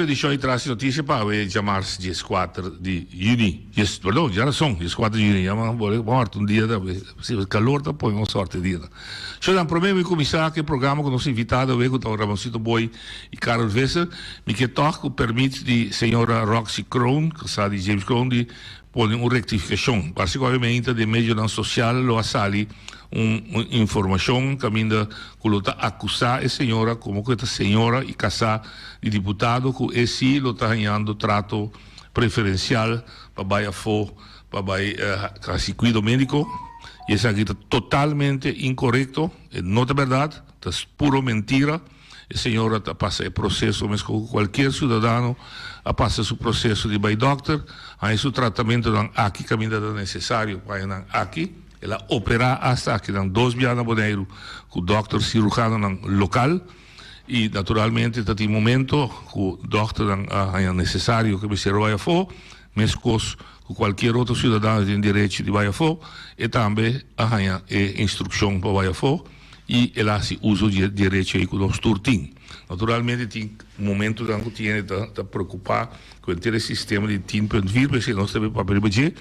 Edishon di Tras di Notisia pa awe djamars dieskuater di yüni, dies, perdon, djarason dieskuater di yüni, ya bo bo hòrta un dia ta si kalor ta pone nos hòrta e dia ta. Shownan, promé mi kuminsá ku e programa ku nos invitado awe ku ta Ramoncito Booi i Karel Visser, mi ke tòg ku permit di señora Roxy Kroon, kasá di James Kroon, di pone un rektifikashon. Parse ku awe meinta den medionan sosial lo a sali un informashon kaminda ku lo ta akusá e señora komo ku e ta señora i kasá di diputado ku e si lo ta hañando trato preferensial pa bai afó pa bai hasi kuido médiko i esaki ta totalmente inkorekto, e no ta bèrdat, ta puro mentira. E señora ta pasa e proseso meskos ku kualkier siudadano a pasa su proseso di bai dòkter, haña su tratamentonan aki kaminda ta nesesario pa haña nan aki. El a operá asta akinan dos bia na Boneiru ku dòkter sirujanonan lokal i naturalmente ta tin momento ku dòkternan a haña nesesario ku e mester bai afó, meskos ku kualkier otro siudadano tin derecho di bai afó, e tambe a haña e instrukshon pa bai afó i el a hasi uso di e derecho ei ku nos tur tin. Naturalmente tin momentonan ku tin hende ta ta preokupá ku henter e sistema di tien punt vier, p'esei nos ta bin papia riba dje,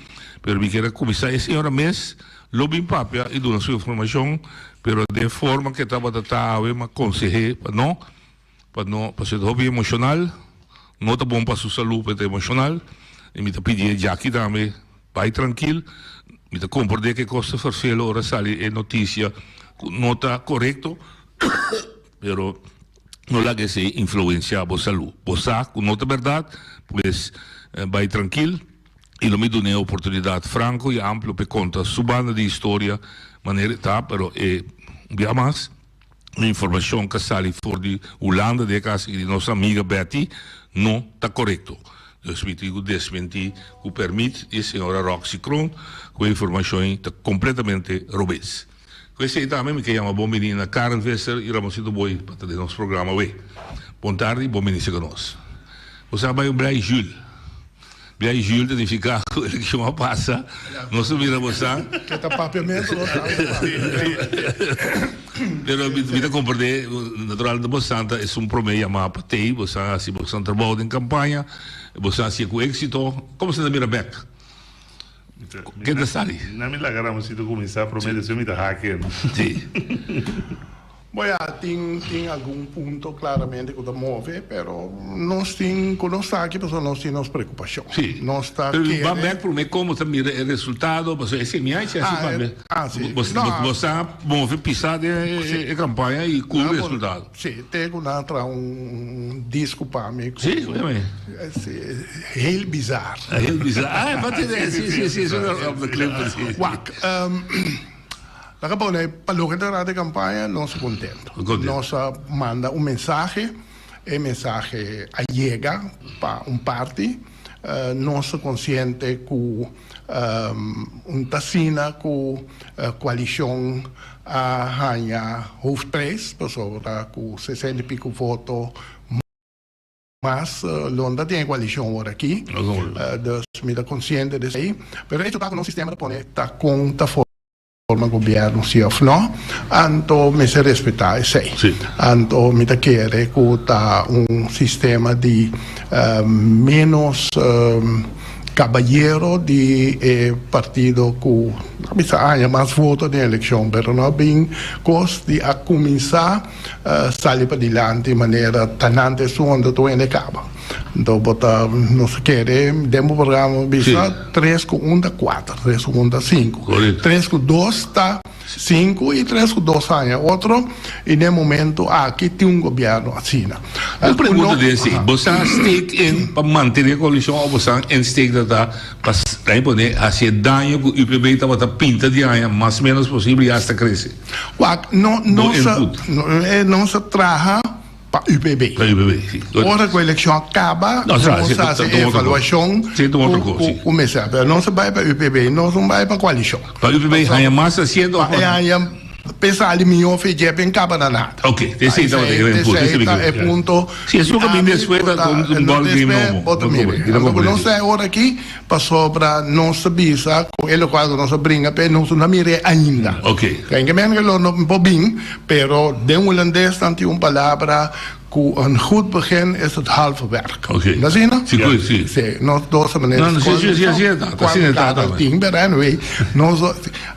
pero mi kier a kuminsá e señora mes lo bin papia i duna su informashon, pero den e forma ku e tabata ta awe mi a konseh'é pa no, pa no, pasobra e ta hopi emoshonal, no ta bon pa su salú pa e ta emoshonal, i mi ta pidié djaki tambe bai trankil, mi ta komprendé ku e kos ta ferfelo ora sali e notisia ku no ta korekto, pero no laga esei influensiá bo salú. Bo sa ku no ta bèrdat, pues bai trankil i lo mi dun'é oportunidat franko i amplio p'e konta su banda di historia manera e ta, pero e un bia mas e informashon ku a sali for di Hulanda den e kas di nos amiga Betty no ta korekto. Dus mi tin ku desmentí ku pèrmit di e señora Roxy Kroon ku e informashon ei ta kompletamente robes. Ku esei tambe mi ke yama bon bini na Karen Visser i Ramonsito Booi pa ta den nos programa awe. Bon tardi, bon bini serka nos. Bo sa bai un blai Jules. Blai Jules ta nifiká ku elekshon a pasa. Nos a mira bo sa. Ke ta papiamentu nos ta papia. Pero mi ta komprendé, naturalmente bo sa ta esun promé yamá pa tei, bo sa hasi bo sa trabou den kampaña, bo sa hasié ku éksito. Komo sa ta mira bèk? Ken ta sali? Na mi laga Ramosito kuminsá promé despues mi ta hak en. Sí. Bo ya, tin tin algun punto klaramente ku ta move, pero nos tin ku nos ta aki pasobra nos tin nos preokupashon. Sí. Nos ta Pero kere. ban bèk promé komo ta mira e resultado, pasobra esei mi a hasi Ah, papia. e, ah, sí. Bo No, bo sa move pisá den e e kampaña i ku Nan por, resultado. sí, te ku nan a traha un disku pa mi ku. Sí, oye. Sí, heel bizar. Heel bizar. Ah, wat is het? Sí, sí, sí, eso op de clip. Sí. Wak, laga pone, pa loke ta trata e kampaña, nos ta kontento. Nos a manda un mensahe, e mensahe a yega pa un parti. Nos ta konsiente ku un ta asina ku koalishon a haña hoofdprijs, pasobra ku sesenta i piko voto mas lo no ta tin e koalishon awor aki. Dus mi ta konsiente di esei. Pero e hecho ta ku nos sistema ta pone ta kon ta forma gobièrnu si òf nò, anto mester respetá esei. Anto mi ta kere ku ta un sistema di ménos kabayero di e partido ku a bisa a haña mas voto den elekshon, pero no a bin kos di a kuminsá sali padilanti manera ta nan ta esun anto tur hende kaba. Anto bo ta nos ta kere den bo programa bo bisa tres ku un ta kuater, tres ku un ta sinku, tres ku dos ta sinku i tres ku dos aña otro i den momento aki tin un gobièrnu asina. Un pregunta den esei, bo sa steek in pa mantene koalishon òf bo sa insteek ta ta pa pone hasi e daño ku UPB tabata pinta di aña mas menos posibel i hasta krese? Wak, no, nos a, nos a traha pa UPB. Pa UPB, si. Ora ku elekshon a kaba, nos a hasi e evaluashon ku mester. Pero nos a bai pa UPB, nos no bai pa koalishon. Pa UPB haña mas asiento Pa e haña, pa e sali mihó fe dje pen kaba na nada. Ok, esei tabata e punto. Esei ta e punto. Si, esun ku a bin despues ta un ball game nobo. Bo ta mira. Anto ku nos ta e ora aki, Pasobra nos ta bisa ku e lokual ku nos a bringa p'e nos no a mir'é ainda. Oké. Ten ke men ke lo no por bin, pero den hulandes nan tin un palabra Ku een goed begin is het halve werk. Oké. No asina? Si, ku, si. Si, nos dos a manera No, no, si, si, si, asina ta, Kuantu asina ta kada tambe. tin, pero anyway, nos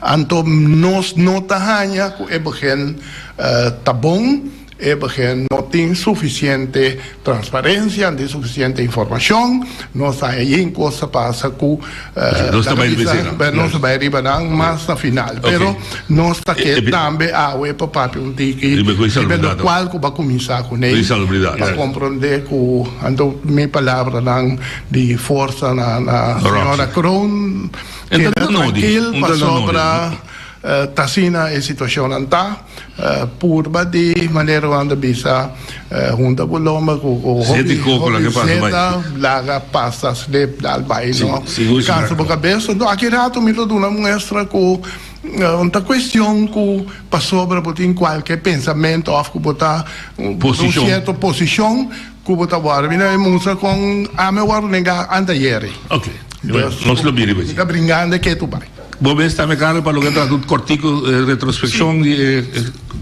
anto nos no ta haña ku e begin ta bon, e begin no tin sufisiente transparensia, no tin sufisiente informashon, nos ta haña yen kos ta pasa ku Nos ta bai riba esei nan. Nos ta bai riba nan mas na final. Pero nos ta ke tambe awe pa papia un tiki Riba ku e riba salubridat. lokual ku bo a kuminsá kuné. Riba e salubridat. Pa komprondé ku anto mi palabranan di forsa na na señora Kroon keda trankil pasobra ta asina e situashonnan ta. Purba di manera ku nan ta bisa hunta ku lomba ku hopi hopi zeta laga pasa slip dal bai no kansa bo kabes. Anto aki rato mi lo duna muestra ku un ta kuestion ku pasobra bo tin kualke pensamentu òf ku bo ta un sierto posishon ku bo ta wòrdu. Mi ta mustra kon ami a wòrdu nengá antayeri. Mi ta bringando e ketu bai. Bo mes tambe Carlos pa loke ta un cortico retrospeccion di e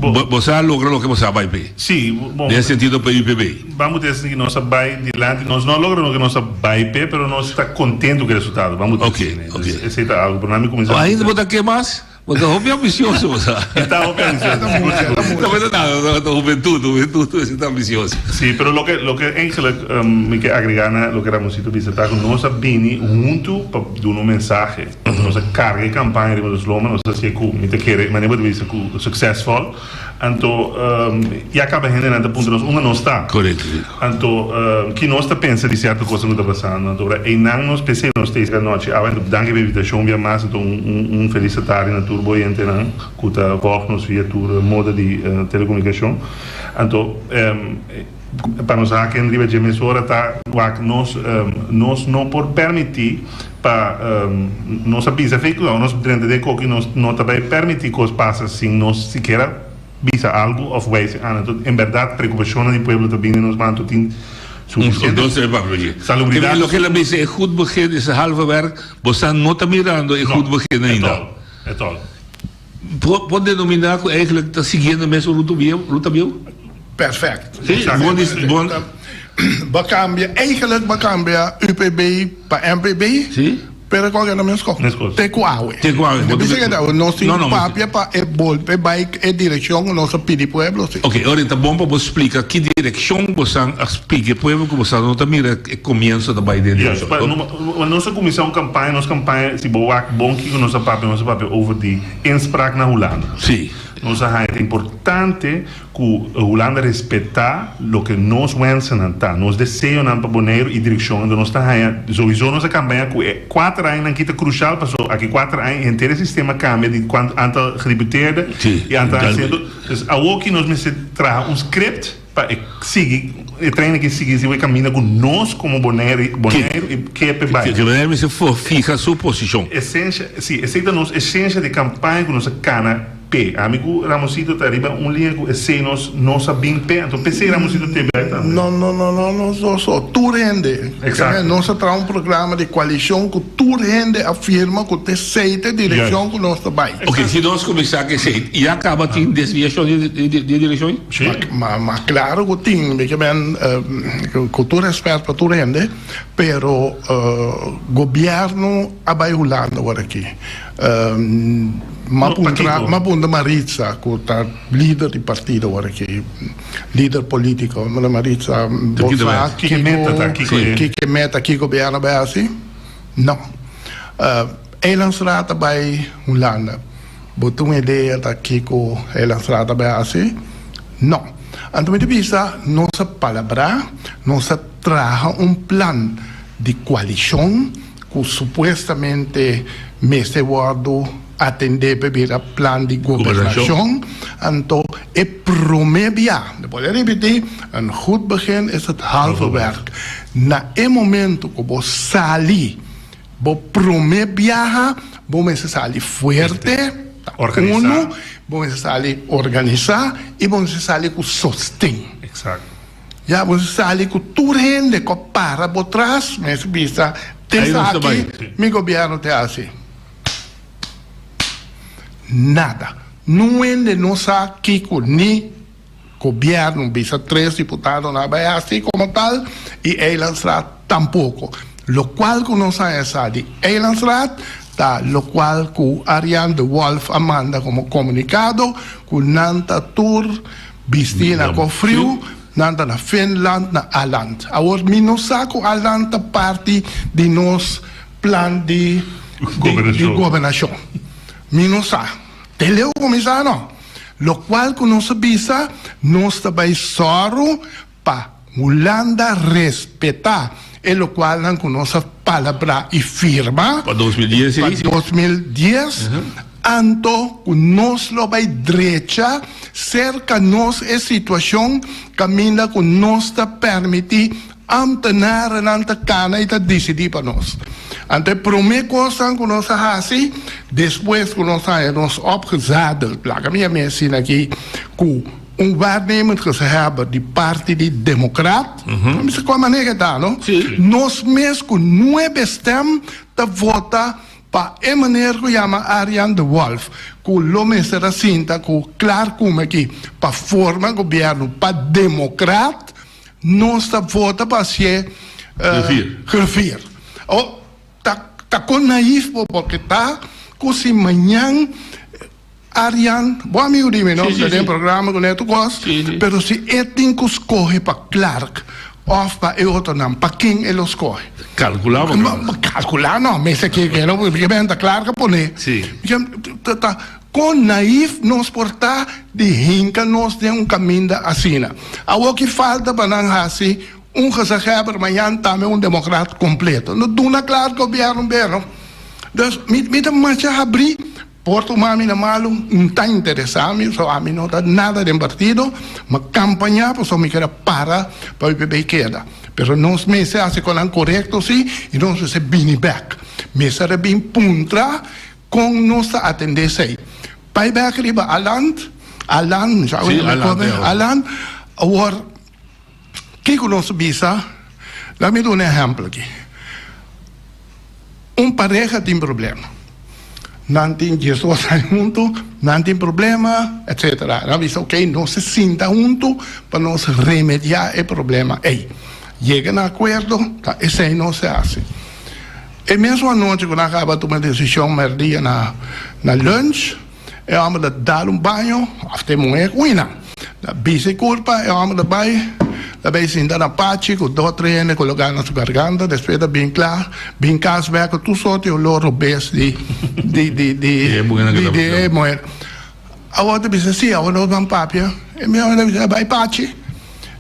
bo sa logra loke bo sa bay p'e. Si, bon. Den sentido pa UPB. Bambo ta esaki nos a bay dilanti, nos no a logra loke nos a bay p'e pero nos ta contento cu e resultado, bambo ta esaki. Ok, ok. Esey ta algo, pero nan mi cuminsa. Ainda bo ta ke mas? Bo ta hopi ambicioso bo sa. Mi ta hopi ambicioso, sigur sigur. No, pero ta ta hubentud, hubentud esey ta ambicioso. Si, pero loke loke eigenlijk mi ke agrega na loke Ramoncito bisa ta cu nos a bini hunto pa duna un mensahe. Nos a carga e campaña riba nos lomba, nos a hacié cu mi ta kere, manera bo ta bisa cu succesvol. Anto ya caba hendenan ta puntra nos unda nos ta. Correcto, si. Anto ki nos ta pensa di cierto cosnan cu ta pasando. Anto ora eynan nos p'esey nos ta esca anochi awe. Anto danki pa e invitacion bia mas. Anto un un feliz tardi na tur bo oyentenan cu ta volg nos via tur moda di telecomunicacion. Anto Pa nos haken riba dje mesora ta wak nos nos no por permiti pa nos a bisa fe ku nos drenta den koki nos no ta bai permiti kos pasa sin nos sikiera bisa algu of wijs aan. Enton en bèrdat preokupashonnan di pueblo ta bini nos man anto tin sufisiente salubridat. Loke el a bisa e goed begin is halve werk, bo sa no ta mirando e goed begin ainda. No, at all. Por denominá ku eigenlijk ta siguiendo mesun ruta bieu, ruta bieu? Perfect. Sí, bon dis, bon. Bo kambia, eigenlijk bo kambia UPB pa MPB, Sí. pero kòke na mes kos. Mes kos. Te ku awe. Te ku awe. Bo bisa ke ta awe nos tin No, no, papia pa e bolbe bai e direkshon ku nos a pidi pueblo, sí. Oké, ora ta bon pa bo splika ki direkshon bosan a splika e pueblo ku bosan no ta mira e komienso ta bai den Yes, direkshon. pa no, nos a kuminsá un kampaña, nos kampaña, si bo wak bon kiko nos a papia, nos a papia over di inspraak na Hulanda. Sí. Nos a haña ta importante ku Hulanda respetá loke nos wensennan ta, nos deseonan pa Boneiru i direkshon. Anto nos ta haña, souiso nos a kampaña ku e kuater añanan aki ta krushal paso aki kuater aña henter e sistema kambia di kuantu aantal gedeputeerde Sí, i aantal asiento. Dus awoki nos mester traha un script pa e sigui, e trein aki sigui riba e kaminda ku nos komo Boneiru, Boneiru i kepe bai. Ke Boneiru mester fiha su posishon. Esensia, si, esei ta nos esensia di kampaña ku nos a kana p'e. Ami ku Ramosito ta riba un liña ku esei nos no sa bin p'e, anto p'esei Ramosito te bai tambe. No, no, no, no, no so so. Tur hende. Exacto. Nos a traha un programa di koalishon ku tur hende a firma ku ta esei ta e direkshon ku nos ta bai. Oké, si nos kuminsá ku esei, ya kaba tin desviashon di di direkshon? Sí. Ma, ma klaro ku tin, mi ke men, ku tur rèspèt pa tur hende, pero gobièrnu a bai Hulanda awor aki. M'a puntra, m'a puntra Maritza, ku ta lider di partido awor aki, lider politiko, m'a Maritza, bo sa Kiko meta ta, kiko e. Kiko meta, kiko gobièrnu bai hasi? No. Eilandsraad a bai Hulanda. Bo tin un idea ta kiko Eilandsraad a bai hasi? No. Anto mi ta bisa, nos a palabrá, nos a traha un plan di koalishon, ku supuestamente mester wòrdu atendé pa bira plan di gobernashon, anto e promé bia, mi por a ripití, een goed begin is het halve werk, na e momento ku bo sali bo promé biaha, bo mester sali fuerte, ta unu, bo mester sali organisá i bo mester sali ku sosten. Ya bo sali ku tur hende ku a para bo tras, mester bisa, Te esaki mi gobièrnu te hasi. Nada. Nun hende no sa kiko ni. Gobièrnu bisa tres diputadonan a bai hasi komo tal i Eilandsraad tampoko. Lokual ku nos haña sa di Eilandsraad ta lokual ku Arjan de Wolff a manda komo komunikado ku nan ta tur bisti na kofriu, nan ta na Finland na Aland. Awor mi no sa ku Aland ta parti di nos plan di gobernashon. Mi no sa. Te leu ku mi sa no. Lokual ku nos a bisa, nos ta bai sòru pa Hulanda respetá e lokualnan ku nos a palabrá i firma Pa 2010 pa 2010, anto ku nos lo bai drecha serka nos e situashon kaminda ku nos ta pèrmití Ambtenarennan ta kana i ta disidí pa nos. Anto e promé kosnan ku nos a hasi despues ku nos haña nos opgezadeld, laga mi yam'é asina aki, ku un waarnemend gezaghebber di parti di Demokrat, mi bisa kua manera e ta, no? Nos mes ku nuebe stem ta vota pa e meneer ku yama Arjan de Wolff, ku lo mester a sinta ku Clark Koeman aki pa forma gobièrnu pa Demokrat, Nos ta vota pa hacié griffier. O ta ta con naïef bo por ke ta cu si mañan Arjan, bo amigo di mi no, ta den programa cu neto cos, pero si e tin cu scoge pa Clark of pa e otronan, pa ken e lo scoge? Calcula bo caba. Calcula no, mester ke ke no, porque benta Clark a pone. Ta Kon naïf nos por ta di hinka nos den un kaminda asina? Awor ki falta pa nan hasi un gezaghebber mañan tambe un demokrat kompleto? No duna klar gobièrnu bero. Dus mi mi ta masha habrí, por tuma mi na malu, N ta interesá mi, so ami no ta nada den partido, ma kampañá pasobra mi kere para pa UPB keda. Pero nos mester hasi konan korekto si i nos mester bini bèk. Mester a bin puntra Kon nos ta atendé esei? Bai bek riba Aland, Aland, mi sa Sí, Aland, ja. Aland, awor kiko nos ta bisa? Laat mi duna un ehèmpel aki. Un pareha tin problema, nan tin diesdos aña huntu, nan tin problema, etsetera. Nan bisa ok, nos ta sinta huntu pa nos remediá e problema ei. Yega na akuerdo, ta esei nos ta hasi. E mesun anochi ku nan a kaba tuma e desishon mèrdia na na lunch, e hòmber ta dal un baño òf ta e muhé ku nan ta bisa e kurpa, e hòmber ta bai ta bai sinta na pachi ku dos tres hende kologá na su garganta, despues ta bin kla bin kas bèk ku tur sorti olor robes di di di di di e muhé. Awor ta bisa si, awor nos ban papia, e muhé ta bisa bai pachi.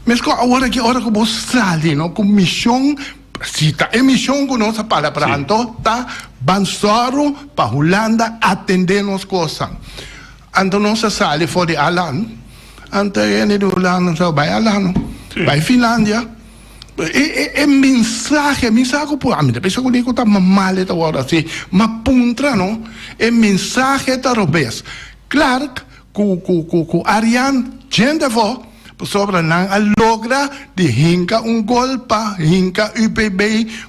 Meskos awor aki ora ku bo sali no ku mishon. Si ta e mision ku nos a palabra anto ta ban sòru pa Hulanda atendé nos kosnan. Anto nos a sali for di Alan, anto e hende di Hulanda sa bai Alan, bai Finlandia. E e e mensahe, mi sa ku por, ami ta pensa ku di ku ta mal e ta wòrdu hasi, ma puntra no, e mensahe ta robes. Clark ku ku ku ku Arjan djente afó. Pasobra nan a logra di hinka un gol pa hinka UPB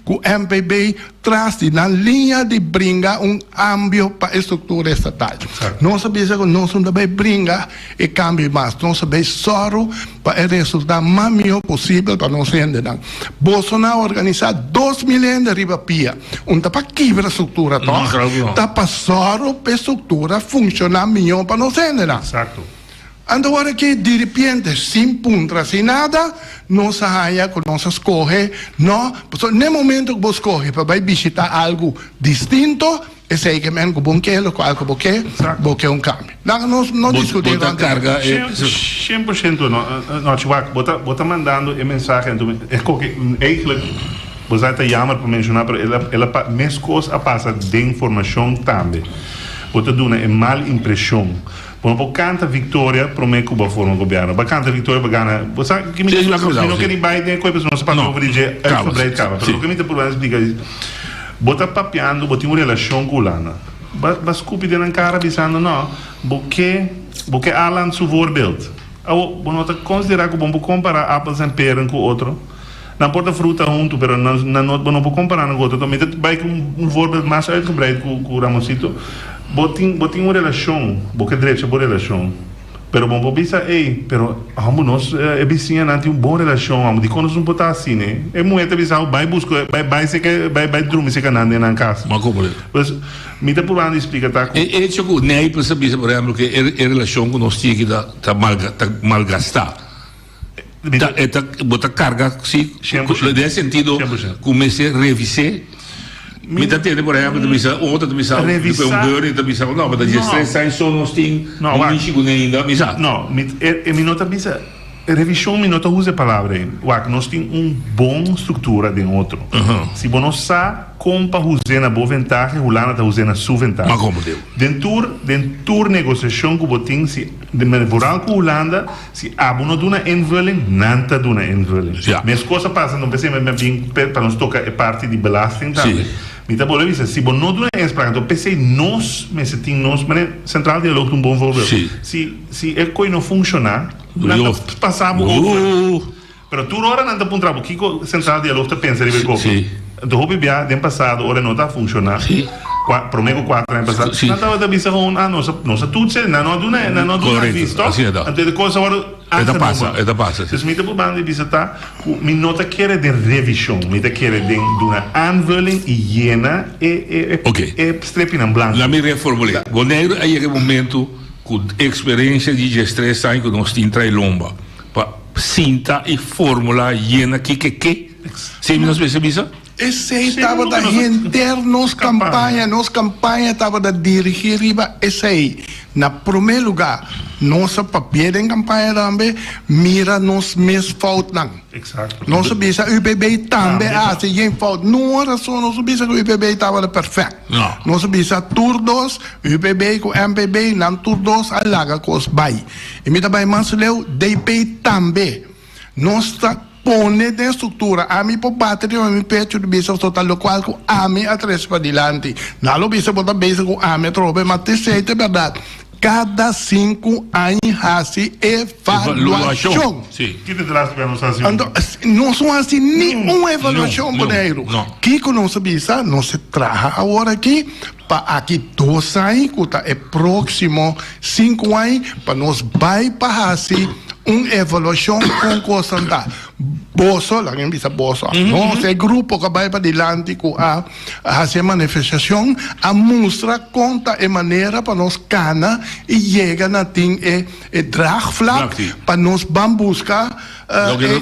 ku MPB tras di nan liña di bringa un ambio pa e struktura estatal. Nos a bisa ku nos no ta bai bringa e kambio mas, nos a bai sòru pa e resultá mas mihó posibel pa nos hendenan. Bosonan a organisá 2000 hende riba pia. Un ta pa kibra struktura tòg, ta pa sòru pa e struktura funshoná mihó pa nos hendenan. Anto ora ki diripiente, sin puntra, sin nada, nos a haña ku nos a skohe no, pasobra n'e momento ku bo skohe pa bai bishitá algu distinto, esei ke men ku bo ke lokual ku bo ke, bo ke un kambio. Laga nos no diskutí Bo ta rònt esei. karga e. Shen por shento no, no Chiwak, bo ta bo ta mandando e mensahe anto e koke eigenlijk bo sa ta jammer pa menshoná pero el a el a pa meskos a pasa den formashon tambe. Bo ta duna e mal impreshon. Bo no por canta victoria prome cu bo a forma gobierno. Bo a canta victoria bo a gana. Bo sa ki mi Sí, la mi no kere bay den e cuerpo pasobra nos a papia over di dje uitgebreid caba. Pero loke mi ta purba explica is bo ta papiando bo tin un relacion cu Hulanda. Bo a scupi den nan cara bisando no bo ke bo ke Alan su voorbeeld. Awo bo no ta considera cu bo no por compara appels en peren cu otro. Nan por ta fruta hunto pero nan nan no bo no por compara nan cu otro. Mi ta bay cu un voorbeeld mas uitgebreid cu cu Ramoncito. Bo tin bo tin un relacion, bo ke drecha bo relacion. Pero bo por bisa, ey, pero amo nos e bisiñanan tin un bon relashon, amo dikon nos no por ta asina? E muhé ta bisa, bai buska, bai bai seka, bai bai drumi seka nan den nan kas. Ma komo de? Pues, mi ta probando di splika ta ku. E echo ku Nijpels a bisa, por ehempel, ku e e relashon ku nos tin aki ta ta malga ta malgastá. Ta e ta bo ta karga si den e sentido ku mester revis'é. Mi ta tende por ehempel ta bisa un otro ta bisa un Bernie ta bisa no ta diestres aña so nos tin no mishi kuné ainda mi sa. No mi mi no ta bisa revishon mi no ta usa e palabra ei wak nos tin un bon struktura den otro si bo no sa kon pa us'é na bo ventahe Hulanda ta us'é na su ventahe den tur den tur negosiashon ku bo tin si vooral ku Hulanda Si abo no duna invulling, nan ta duna invulling. Ja. Meskos a pasa, no p'esei mi a bin pa nos toka e parti di belasting tambe. Si. Mi ta bolbe bisa, si bo no duna inspraak, anto p'esei nos mester tin nos, manera Centraal Dialoog ta un bon voorbeeld. Si. Si, si e koi no funshoná, nan ta pasa bo over. Pero tur ora nan ta puntra bo kiko Centraal Dialoog ta pensa riba e koki. Si. Anto hopi bia den pasado ora e no ta funshoná, Si. kua, promé ku kuater aña pasá, Si. nan tabata bisa gewoon, ah, nos a, nos a tutse, nan no a duna, nan no a duna Korekto, advis, tòg? asina ta. Anto e kos a wòrdu E ta pasa, aangenomen. e ta pasa, si. Dus mi ta probando di bisa ta ku mi no ta kere den revishon, mi ta kere den duna aanvulling i yena e, e, e, Oké. e strepinan blanku. Laat mi reformul'é. Boneiru a yega e momento ku eksperensia di diestres aña ku nos tin trae lomba. Pa sinta i formula yena kiko ke, si mi nos mester bisa? Esei tabata henter nos kampaña. Nos kampaña tabata dirigí riba esei. Na promé lugá, nos a papia den kampaña tambe, mira nos mes foutnan. Nos a bisa UPB tambe a hasi yen fout. No rason nos a bisa ku UPB tabata perfèkt. Nos a bisa tur dos, UPB ku MPB, nan tur dos a laga kos bai. I mi ta bai mas leu, DP tambe. Nos ta pone den struktura. Ami por bati riba mi pechu di bisa pasobra ta lokual ku ami a trese padilanti. Nan lo bisa bo ta bezig ku ami atrobe, ma t'esei ta e bèrdat. Kada sinku aña hasi evaluashon. Kiko ta laatste bia nos hasi un? Anto, nos no hasi ni un evaluashon, Boneiru. Kiko nos a bisa? Nos a traha awor aki Pa aki dos aña ku ta e próksimo sinku aña pa nos bai pa hasi un evaluashon kon kosnan ta. Boso, laga mi bisa boso, nos e grupo ku a bai padilanti ku a hasi e manifestashon a mustra kon ta e manera pa nos kana i yega na tin e e draagvlak pa nos ban buska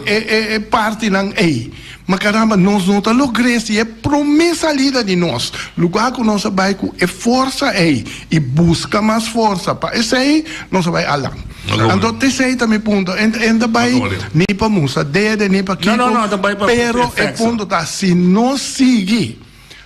e e partinan ei. Ma caramba, nos no ta logr'é si e promé salida di nos, lugá ku nos a bai ku e forsa ei i buska mas forsa pa esei, nos a bai alan. Anto t'esei ta mi punto. En en ta bai ni pa musa dede ni pa kiko, pero e punto ta si nos sigui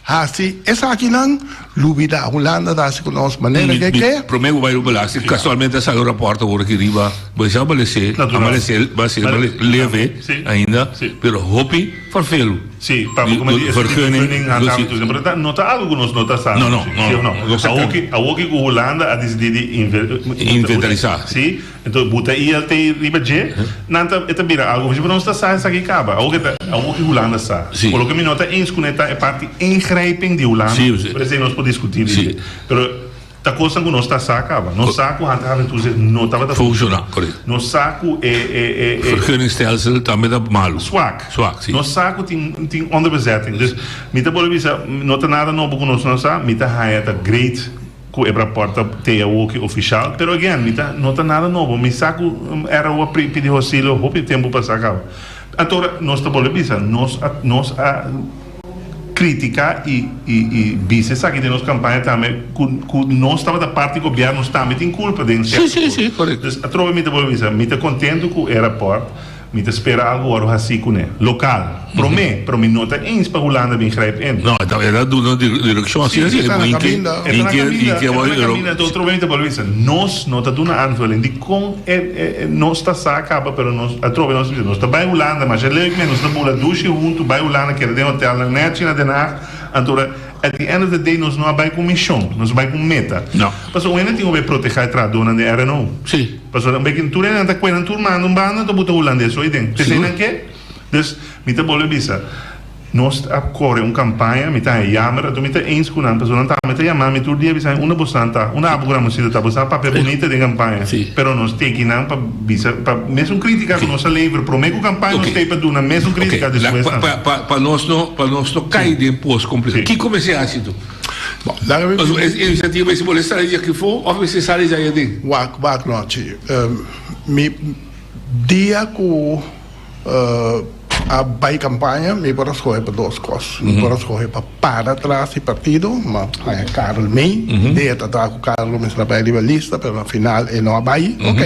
Hasi esakinan, lubida Hulanda ta hasi ku nos manera ke ke. Prome ku bai belasting, kasualmente a sali un rapòrt awor aki riba, bo esei a balesé, a balesé, balesé, leve ainda, pero hopi farfelu. Si, pa bo kuma di vergunning handhaving toezicht, pero ta no ta algu ku nos no ta sa, No, no, si of no? Awoki, awoki ku Hulanda a disidí di Inventarisá. Si. Enton bu ta ILT riba dje, nan ta e ta bira algo pero nos ta sa esaki kaba. Awor ke ta awor ke Hulanda sa. Sí. Por loke mi no ta eens ku e ta e parti ingrijping di Hulanda. Sí, sí. Pero esei nos por diskutí di Sí. dje. Pero ta kosnan ku nos ta sa kaba. Nos sa ku handhaventoezicht no tabata Funshoná, korekto. Nos sa ku e e e e Vergunningstelsel tambe ta malu. Swak. Swak, sí. Nos sa ku tin tin onderbezetting. Dus mi ta bolbe bisa no ta nada nobo ku nos no sa. Mi ta haña ta great. Ku e rapòrt ta te awoki ofishal, pero again mi ta no ta nada nobo, mi sa ku RO a pidi auxilio hopi tempu pasá kaba. Anto ora nos ta bolbe bisa nos a nos a kritiká i i i bisa esaki den nos kampaña tambe ku ku nos tabata parti gobièrnu nos tambe tin kulpa den Sí, sierto sí, kos. sí, korekto. Dus atrobe mi ta bolbe bisa mi ta kontentu ku e rapòrt. Mi ta spera algo wòrdu hasí kuné. Lokal. Promé, pero mi no ta eens pa Hulanda bin grijp in. No, e ta e ta duna direkshon asina Sí, si e ta na in ke kaminda. E ta in na ke in kaminda, ke e ta bai na kaminda. Anto otro mi ta bolbe bisa, nos no ta duna aanvulling. Dikon e e nos ta sa kaba, pero nos atrobe nos ta bisa, nos ta bai Hulanda, masha leuk mes, nos ta bula dushi huntu, bai Hulanda, keda den hotelnan nèchi na Den Haag. Anto ora, at the end of the day nos no a bai ku mishon, nos a bai ku meta. No. Pasobra un hende tin ku bai protehá e trahadónan den RNO. Sí. Pasobra un beken tur hende ta kue nan tur manda un banda ta buta hulandes hoy den. P'esei nan ke? Dus mi ta bolbe bisa. Nos a kore un kampaña, mi ta haña yamer, anto mi ta eens ku nan, pasobra nan tambe ta yama mi tur dia bisa mi unda bosan ta, unda abo ku Ramonsito ta, bosan a papia bunita den kampaña, pero nos teki nan pa bisa, pa mesun kritika ku nos a lever prome ku kampaña nos tei pa duna mesun kritika despues tambe. Pa pa nos no pa nos no kai den pos komplika. Kiko mester hasi tu? Bon, laga mi. Pasobra e inisiativa mester por sali di aki afó òf mester sali di ayaden? Wak, wak nochi. Mi dia ku. A bai kampaña mi por a skohe pa dos kos. Mi por a skohe pa para tras di partido, ma haña Karel mee. Idea ta ta ku Karel lo mester a bai riba lista, pero na final e no a bai. Ok.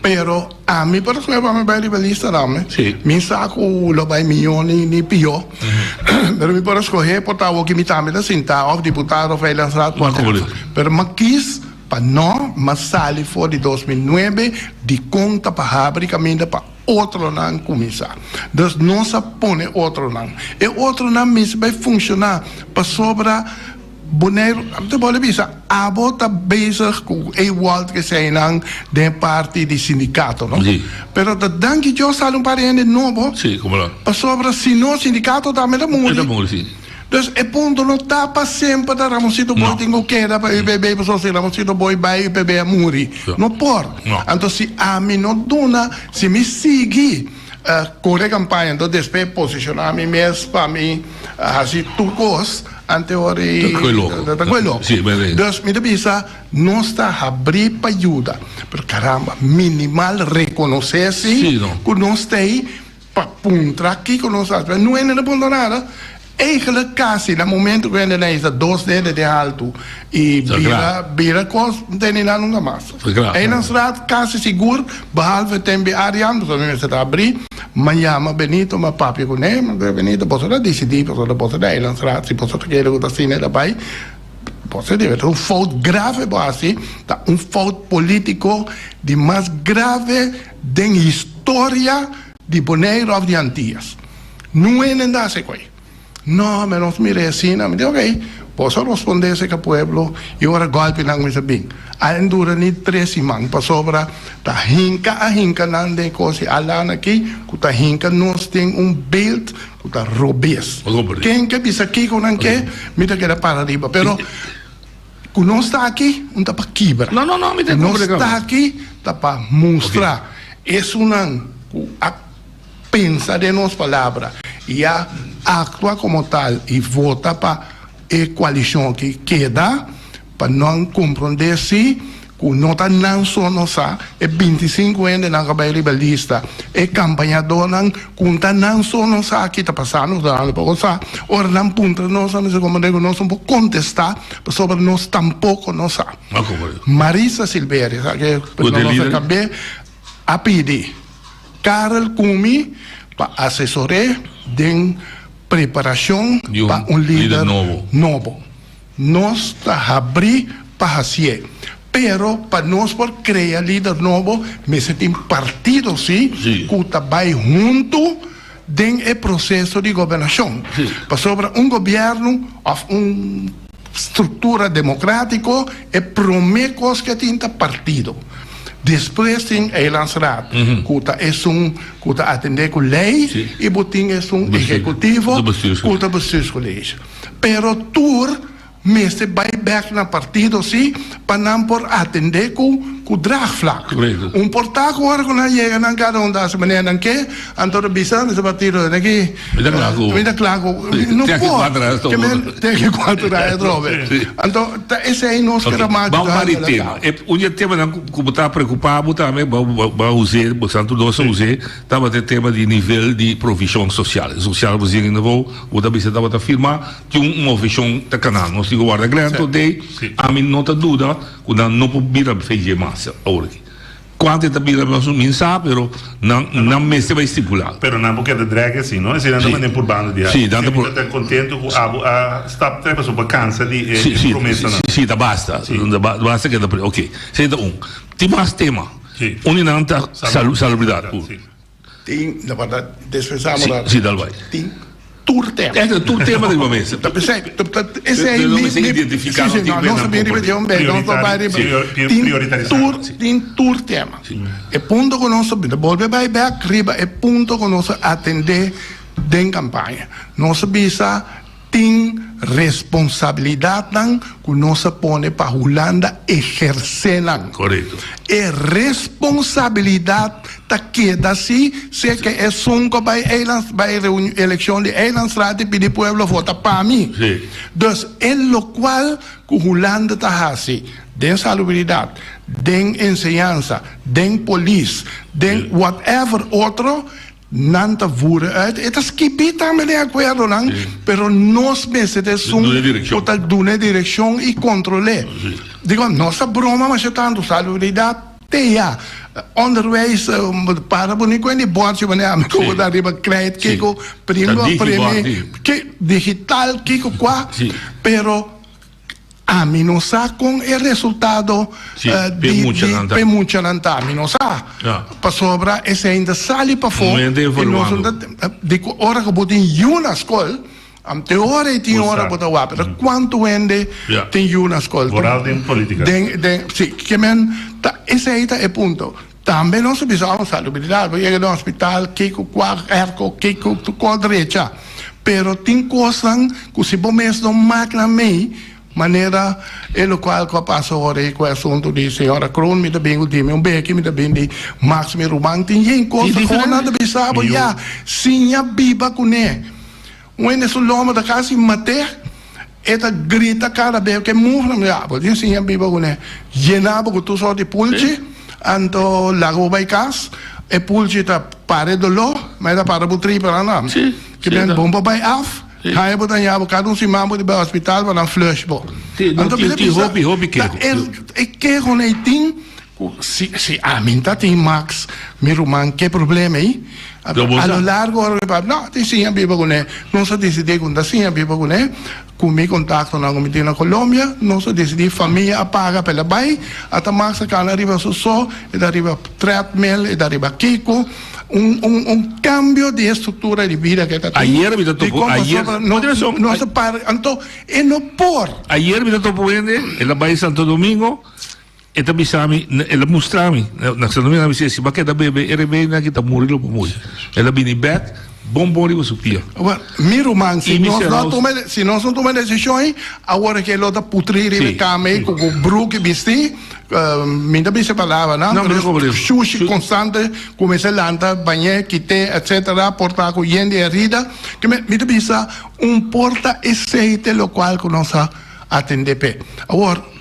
Pero ami por a skohe pa mi bai riba lista tambe. Mi sa ku lo bai mihó ni pió. Pero mi por a skohe por ta awoki mi tambe ta sinta òf diputado òf eilandsraad, whatever. Pero mi a kis pa no, mi a sali for di 2009 dikon ta pa habri kaminda pa. Otronan kuminsá. Dus nos a pone otronan. E otronan mester bai funshoná pasobra Boneiru, mi ta bolbe bisa, abo ta bezig ku e wòlt keseinan den e parti di sindikato, no? Pero ta danki Dios sali un par di hende nobo pasobra si no sindikato tambe ta muri. Dus e punto no ta pa semper ta Ramonsito Boy tin ku keda pa UPB pasobra si Ramonsito Boy bai UPB a muri. No por. Anto si ami no duna, si mi sigui kore kampaña anto despues posishoná mi mes pa mi hasi tur kos ante ora ei ta koe loko. Dus mi ta bisa nos ta habrí pa yuda pero karamba minimal rekonosé si ku nos ta ei Pa puntra kiko nos a haci. No hende no puntra nada. Eigenlijk casi na momento cu hende na hisa dos dede den haltu y bira bira cos no tene nada nunca mas. Eilandsraad casi sigur behalve tembe Arjan pasobra mi mester ta abri ma yama Benito ma papia cu ne ma bisa Benito boso ta dicidi pasobra boso ta Eilandsraad si boso ta kere cu ta asina e ta bay boso debe ta un fout grave bo haci ta un fout politico di mas grave Den historia di Boneiru of di Antias. Nun hende a hasi koe. No, mi nos mira e asina. Mi di ok, boso a rospondé seka pueblo i ora gòlpinan kuminsá bin. A endura ni tres siman pasobra ta hinka a hinka nan den e kos di Alan aki ku ta hinka nos den un beeld ku ta robes. Ken ke bisa kiko nan ke, mi ta keda para riba. Pero. Ku nos ta aki un ta pa kibra. No, no, no, mi ta Ku nos ta aki ta pa mustra esunnan ku a pensa den nos palabra i a aktua komo tal i vota pa e koalishon aki keda, pa nan komprondé si Ku no ta nan so no sa, e bintisinku hendenan ku a bai riba lista, e kampañadónan ku ta nan so no sa ki ta pasá, nos ta dando poko sa. Ora nan puntra nos, nan mester komprendé ku nos no por kontestá pasobra nos tampoko no sa. Marisa Silveria, sa ke nos a kambi'é, a pidi Karel ku mi pa asesor'é den preparashon pa un lider nobo. Nos ta habrí pa hasié. Pero pa nos por krea lider nobo mester tin partido sí ku ta bai huntu den e proseso di gobernashon. Pasobra un gobièrnu òf un struktura demokratiko e promé kos ku e tin ta partido. Despues tin Eilandsraad ku ta esun ku ta atendé ku lei i bo tin esun ehekutivo ku ta bestuurscollege. Pero tur mester bai bek na partido si pa nan por atende ku ku draagvlak. Un por ta ku ora ku nan yega nan kada un ta hasi manera nan ke, anto ta bisa mester partido den aki mi ta kla ku no por ke men te aki kuater aña atrobe. Anto ta esei nos keda maki Ban para e tema. Un di e temanan ku bo ta preokupa bo tambe bo a us'é, bo santu nos a us'é, tabata e tema di nivel di provishon sosial. Sosial voorziening Bo ta bisa tabata firma tin un moveshon ta kana. Nos tin ku warda Glento dei. Ami no ta duda ku nan no por bira VG mas awor aki. Kuantu e ta bira nos no min sa pero nan nan mester bai stipula. Pero nan por keda drek asi no? Esei nan ta manda por banda di Si, nan ta por. Mi ta kontentu ku abo a stap trek pasobra bo a kansa di e promesanan. Si, si, ta basta. Basta keda ok. Esei ta un. Tin mas tema. Un di nan ta salubridat. Tin, na bèrdat, despensá mi rato. Sí, dal bai. Tin tur tema. Èkta, tur tema riba mesa. Ta p'esei, esei mi. No mester identifiká, no tin ku nos a bin riba dje un bes, nos no bai riba. Tin tur, tin tur tema. E punto ku nos a, mi ta bolbe bai bèk riba e punto ku nos a atendé. den kampaña. Nos a bisa tin responsabilidatnan ku nos a pone pa Hulanda ehersé nan. Korekto. E responsabilidat ta keda si se ke esun ku bai eilands bai elekshon di eilandsraad i pidi pueblo vota pa mi. Si. Dus e lokual ku Hulanda ta hasi den salubridat, den enseñansa, den polis, den whatever otro, nan ta voeren uit. E ta skibí tambe den akuerdonan, pero nos mester ta esun ku ta duna e direkshon i kontrol'é. Digo, nos ta broma masha tantu, salubridat te ya, onderwijs, para bo ni kuen di bòrchi manera ami ku bo ta riba krijt kiko, primi bo primi, digital kiko kua, pero Ami no sa kon e resultado di p'e muchanan ta. Mi no sa. Pasobra esei ta sali pafó i nos no ta di ku ora ku bo tin yu na skol, te ora ei tin ora bo ta wak. Pero kuantu hende tin yu na skol? Vooral den politica. Den, si. Ke men ta esei ta e punto. Tambe nos a bisa, oh, salubridat, bo yega den hospital, kiko, kua, airco, kiko, tur kos drecha. Pero tin kosnan ku si bo mes no mak nan mei, manera e lokual ku a pasa ora ei ku e asuntu di señora Kroon, mi ta bin ku dimi un beki, mi ta bin di Max mi ruman, tin yen kos ku nan ta bisa bo, ya, siña biba kuné. Un hende su lomba ta kasi mat'é, e ta grita kada bes ku e mufla, mi di, bo tin siña biba kuné, yena bo ku tur sort di pulchi, anto laga bo bai kas, e pulchi ta para e doló, ma e ta para bo tripanan tambe. Ki men bon bo bai af, haña bo ta haña bo kada un siman bo di bai hospital pa nan flush bo. Anto mi ta bisa, ta e kehonan ei tin Ku si si ami ta tin Max mi ruman ke problema ei a lo largo ora mi papia no tin siña biba kuné nos a disidí ku no ta siña biba kuné ku mi kontaktonan ku mi tin na Colombia nos a disidí famia a paga pa el a bai ata Max a kana riba su so e ta riba treadmill e ta riba kiko un un un kambio di e struktura di bida ke ta tin Ayer mi ta topo ayer no nos a para anto e no por. Ayer mi ta topo hende el a bai Santo Domingo. E ta bisa mi, el a mustra mi, na Santo Domingo a bisa, si bo a keda bebe e remedionan aki ta muri lo bo muri. El a bini bek, bon bon riba su pia. Awor, mi ruman, si nos no tuma, si nos no tuma e desishon ei, awor ke lo ta putrí riba e kama ei ku ku bruki bistí, mi ta bisa e palabranan, pero shushi konstante, kuminsá lanta, bañ'é, kit'é, etsetera, por ta ku yen di herida. Mi ta bisa, un por ta esei te lokual ku nos a atendé p'e. Awor.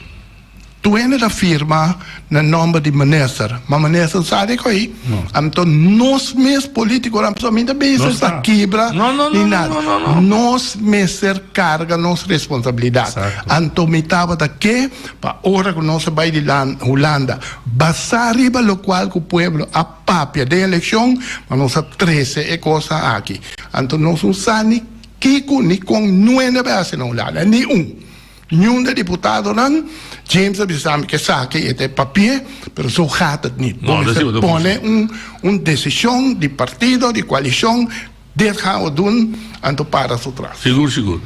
Tur hende ta firma na nomber di minister, ma minister no sa di koe. Anto nos mes politiconan, pasobra mi ta bisa ta kibra ni nada. Nos mester carga nos responsabilidad. Anto mi tabata ke pa ora cu nos a bay di Hulanda, basa riba locual cu pueblo a papia den eleccion, ma nos a trece e cosnan aki. Anto nos no sa ni kico ni con nuende a bay haci na Hulanda, ni un. Niun de diputadonan, James a bisa mi ke esaki e ta e papia, pero zo gaat het niet. Bo mester pone un un desishon di partido, di koalishon, dit gaan we doen, anto para su tras. Sigur, sigur.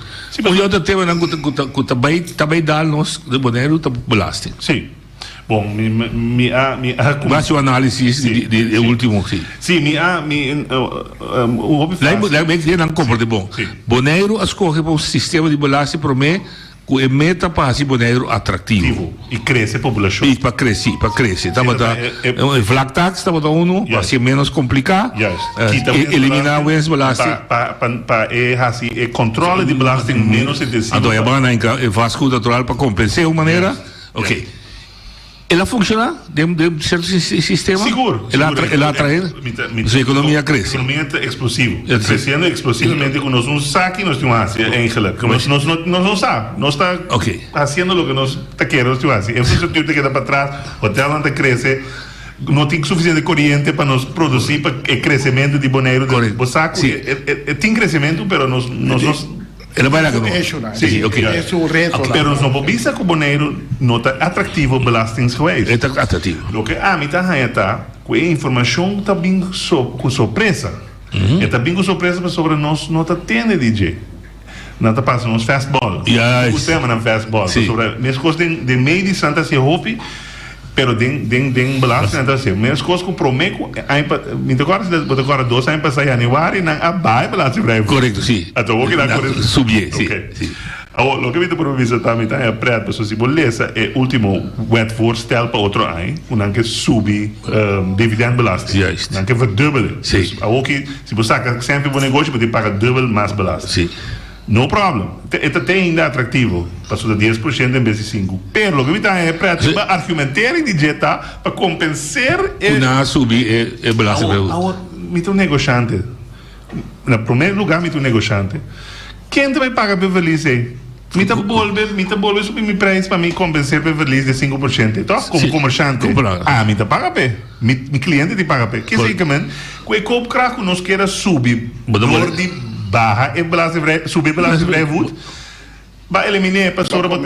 Un di otro temanan ku ta ku ta ku ta bai ta bai dal nos den Boneiru ta belasting. Sí. Bon, mi mi a mi a Bo hasi un análisis di di e último, sí. Sí, mi a mi un hopi fásil. Laat mi nan komprende bon. Boneiru a skohe pa un sistema di belasting promé ku e meta pa hasi Boneiru atraktivo. I krese populashon. I pa krese, pa krese. Tabata e vlaktaks tabata unu, pa hasi ménos kompliká. Juist. Eliminá winstbelasting. Pa pa pa e hasi e kòntròle di belasting ménos intensivo. Anto e a banda e vastgoed natural pa kompens'é un manera. Ok. El a funciona den den cierto sistema? Sigur. El a el a atrae? Su economia a crece. Economia ta explosivo. Ta creciendo explosivamente cu nos un sa ki nos tin haci eigenlijk. Nos nos nos no sa. Nos ta haciendo loke nos ta kere nos tin haci. Infrastructura ta keda patras, hotelnan ta crece, no tin suficiente coriente pa nos produci pa e crecemento di Boneiru. Bo sa cu e tin crecemento pero nos nos no. E lo bai laga no. Sí, ok. Pero nos no por bisa ku Boneiru no ta atractivo belastingsgewijs. E ta atractivo. Loke ami ta haña ta ku e informashon ta bin ku sorpresa. E ta bin ku sorpresa pasobra nos no ta tende di dje. Nan ta pasa nos fastball. Juist. Ku tema nan fastball. Pasobra meskos den den mei di Santa hasi hopi. Pero den den den belasting nan ta hasi meskos ku promé ku aña pa mi ta kòrda si bo ta kòrda dos aña pasá yanüari nan a baha e belastingvrije voet. Korekto, si. Anto awor ki nan kore Subié, si, Oké. si. Awor loke mi ta prueba bisa ta mi ta haña prèt pasobra si bo lesa e último wetvoorstel pa otro aña ku nan ke subi dividendbelasting. Juist. Nan ke verdubbelen. Si. Dus awor ki si bo saka sèn bo negoshi bo tin paga dubbel mas belasting. Si. No problem. E ta te ainda atractivo, pasobra ta 10% en bes di sinku. Pero loke mi ta haña e pret riba argumentering di dje ta pa compenser e. Ku nan a subi e belasting. Awor, awor, mi ta un negoshante. Na prome lugar mi ta un negoshante. Ken ta bay paga p'e verlies ei? Mi ta bolbe, mi ta bolbe subi mi prijs pa mi compenser p'e verlies di 5%, toch? Como comerciante. Ami ta paga p'e. Mi, mi cliente tin paga p'e. Ke zekerment ku e koopkracht ku nos kier a subi dor di baha e belastingvrij, subi e belastingvrij voet, ba eliminé pasobra bo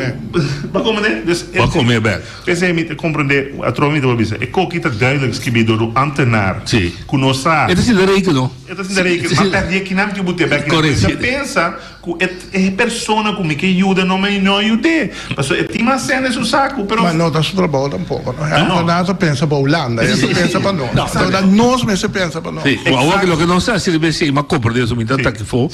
ba komprendé? Dus Ba komé bèk. P'esei mi ta komprendé, atrobe mi ta por bisa, e koki ta duidelijk skibí dor un ambtenaar ku no sa. E ta sinta reken no. E ta sinta reken, ma pèrdí e kinan ku bo te bèk. Correct. Mi ta pensa Ku e e persona ku mi ke yuda no mi no yud'é. Pasobra e tin mas sèn den su saku, pero. Ma no ta su trabou tampoko, no. E no ta pensa pa Hulanda, e ta pensa pa nos. Anto ta nos mester pensa pa nos. Sí, awor ke loke nos ta hasi riba esei, mi a komprendé eso, mi ta taki afó,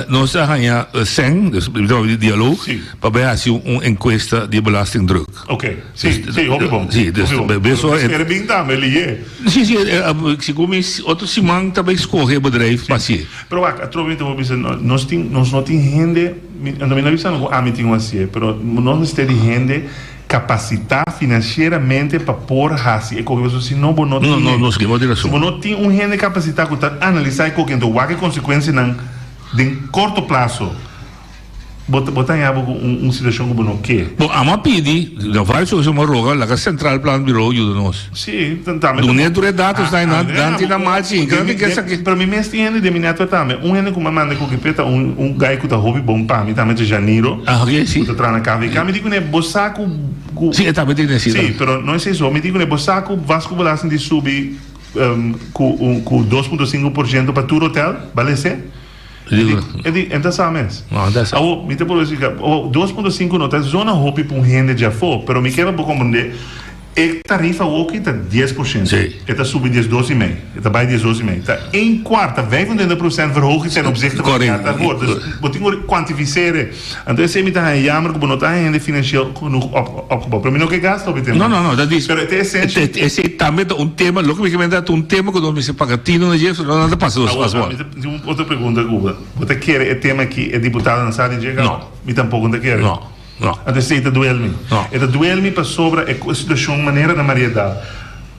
nos a haña sèn, dus mi ta papia di dialog, pa bai hasi un enkuesta di belastingdruk. Oké, sí, sí, hopi bon. Sí, dus beso. Spera bin tambe, Liye. Sí, sí, segun mi otro siman ta bai skohe e bedrijf pa hasié. Pero wak, atrobe mi ta por bisa, nos tin, nos no tin hende, mi, anto mi no bisa ku ami tin un hasié, pero nos mester di hende kapasitá finansieramente pa por hasi e koki, pasobra si no bo no No, tin no, e. no, si, bo tin Si rason. bo no tin un hende kapasitá ku ta analisá e koki anto wak e konsekuensianan den korto plaso. Bo ta bo ta haña bo ku un un situashon ku bo no ke. Bon, amo a pidi, na varios ocasion amo a roga laga Centraal Planbureau yuda nos. Sí, tambe ta Dune bon. tur e datos Ah, nan, nan Andrea, nan tin bo nan mal sin, den nan mi tin ke den sa ke. pero mi mes tin hende den mi netwerk tambe. Un hende ku mi a manda ku kipé ta un un guy ku ta hopi bon pa mi tambe ta Janiro, Ah, oke, si. ku ta traha na KVK. Mi di kuné bo sa ku ku Sí, e tambe tin esei Sí, tambe. pero no esei so. Mi di kuné bo sa ku Vasco Belasting di subi ku un ku 2.5% pa tur hotel, bal esei? E di, e ta sa mes. No, e ta sa. Awor, mi ta por explica, awor, 2.5 no ta zona hopi pa un hende djafó, pero mi kier pa bo comprende, e tarifa awoki ta 10%. Sí. E ta subi 12 i mei, e ta bai 12 i mei. Ta een kwart, ta 25% verhoging ten opzichte van het jaar daarvoor. Dus bo tin ku kwantificeren. Anto esei mi ta haña jammer ku bo no ta haña hende financieel genoeg op, opgebouwd. Pero mi no ke gasta op e tema. No, no, no, dat is. Pero e ta esentie. Esei tambe ta un tema, loke mi ke menta ta un tema ku nos mester paga tino na dje, no nan ta pasa nos Awor, pas mi ta tin un otro pregunta ku bo. Bo ta kere e tema aki e diputadonan sa di dje kaba? No. Mi tampoko no ta kere. No, no. Anto esei ta duel mi. No. E ta duel mi pasobra e situashon manera na Mariadal.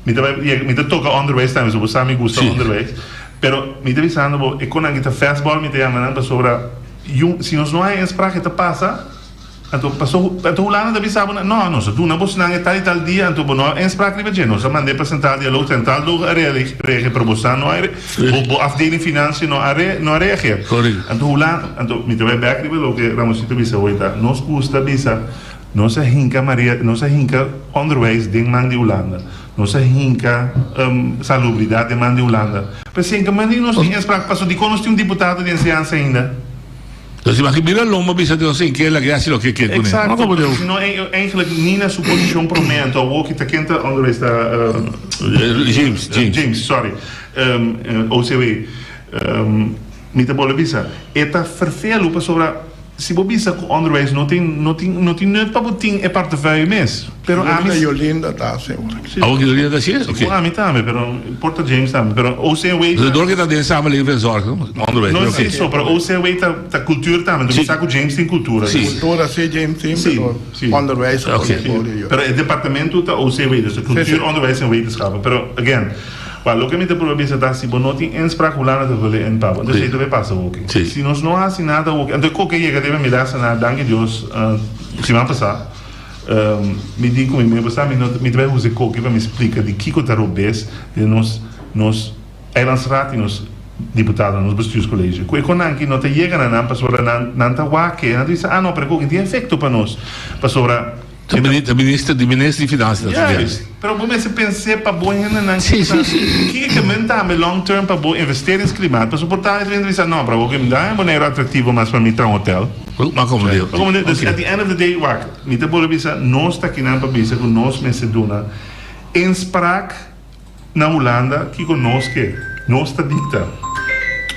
Mi ta bai yega, mi ta toka onderwijs tambe, so bo sa mi gusta onderwijs. Pero mi ta bisando bo, e konan aki ta fastball mi ta yama nan pasobra. Yu, si nos no haña inspraak e ta pasa, anto paso anto Hulanda ta bisa bo nan, no, nos a duna bosnan e tal i tal dia, anto bo no a inspraak riba dje, nos a mand'é pa Centraal Dialoog, Centraal Dialoog a reageer, pero bosnan no a bo bo afdeling financiën no a no a reageer. Anto Hulanda, anto mi ta bai bek riba loke Ramosito a bisa hoy ta, nos gusta bisa nos a hinka Maria, nos a hinka onderwijs den man di Hulanda. Nos a hinka salubridat den man di Hulanda. Presidente, man di nos tin inspraak paso dikon nos tin un diputado di enseñansa ainda? Nos imagin bira lomba bisa di nos tin ke laga hasi loke ke kuné. Exacto, pasobra si no eigenlijk ni na su posishon promé anto awor ki ta ken ta onderwijs ta James, James. James, sorry, OCW. Mi ta bolbe bisa, e ta ferfelu pasobra si bo bisa ku onderwijs no tin no tin no tin nut pa bo tin e portefeuille mes. Pero ami. Awor Yolinda ta hasi ora. Si. Awor Yolinda ta hasi? Oké. Ku ami tambe, pero por ta James tambe. Pero OCW ta. Dor ke ta den samenleving en zorg, no? Onderwijs. No si so, pero OCW ta ta cultuur tambe. Enton mi sa ku James tin cultura. Si. Cultura si James tin, pero onderwijs ta Oké. Pero e departamento ta OCW, dus cultuur, onderwijs en wetenschappen. Pero again. Wak, loke mi ta prueba bisa ta, si bo no tin inspraak Hulanda ta vule in pa bo. Entonces esei ta bay pasa hoki. Si nos no hasi nada hoki, anto e koke yega riba mi lesa na danki Dios siman pasa, mi di ku mi mes bo sa mi no mi ta bay usa e koki pa mi splika di kiko ta robes den nos nos eilandsraad i nos diputadonan, nos bestuurscollege. Ku e konanki no ta yega na nan pasobra nan nan ta wak e, nan ta bisa, ah no, pero e koki tin efekto pa nos pasobra. Ta minister di minister di finansia ta Juist, pero bo mester pens'é pa bo hendenan Si, si, si. Kiko ke men tambe long term pa bo investeringsklimaat pasobra por ta e hende bisa no pero awor ke mi da e Boneiru atractivo mas pa mi traha un hotel. Ma como di. Ma como di, dus at the end of the day wak mi ta bolbe bisa nos ta kinan pa bisa ku nos mester duna inspraak. Na Hulanda kiko nos ke? Nos ta dikta.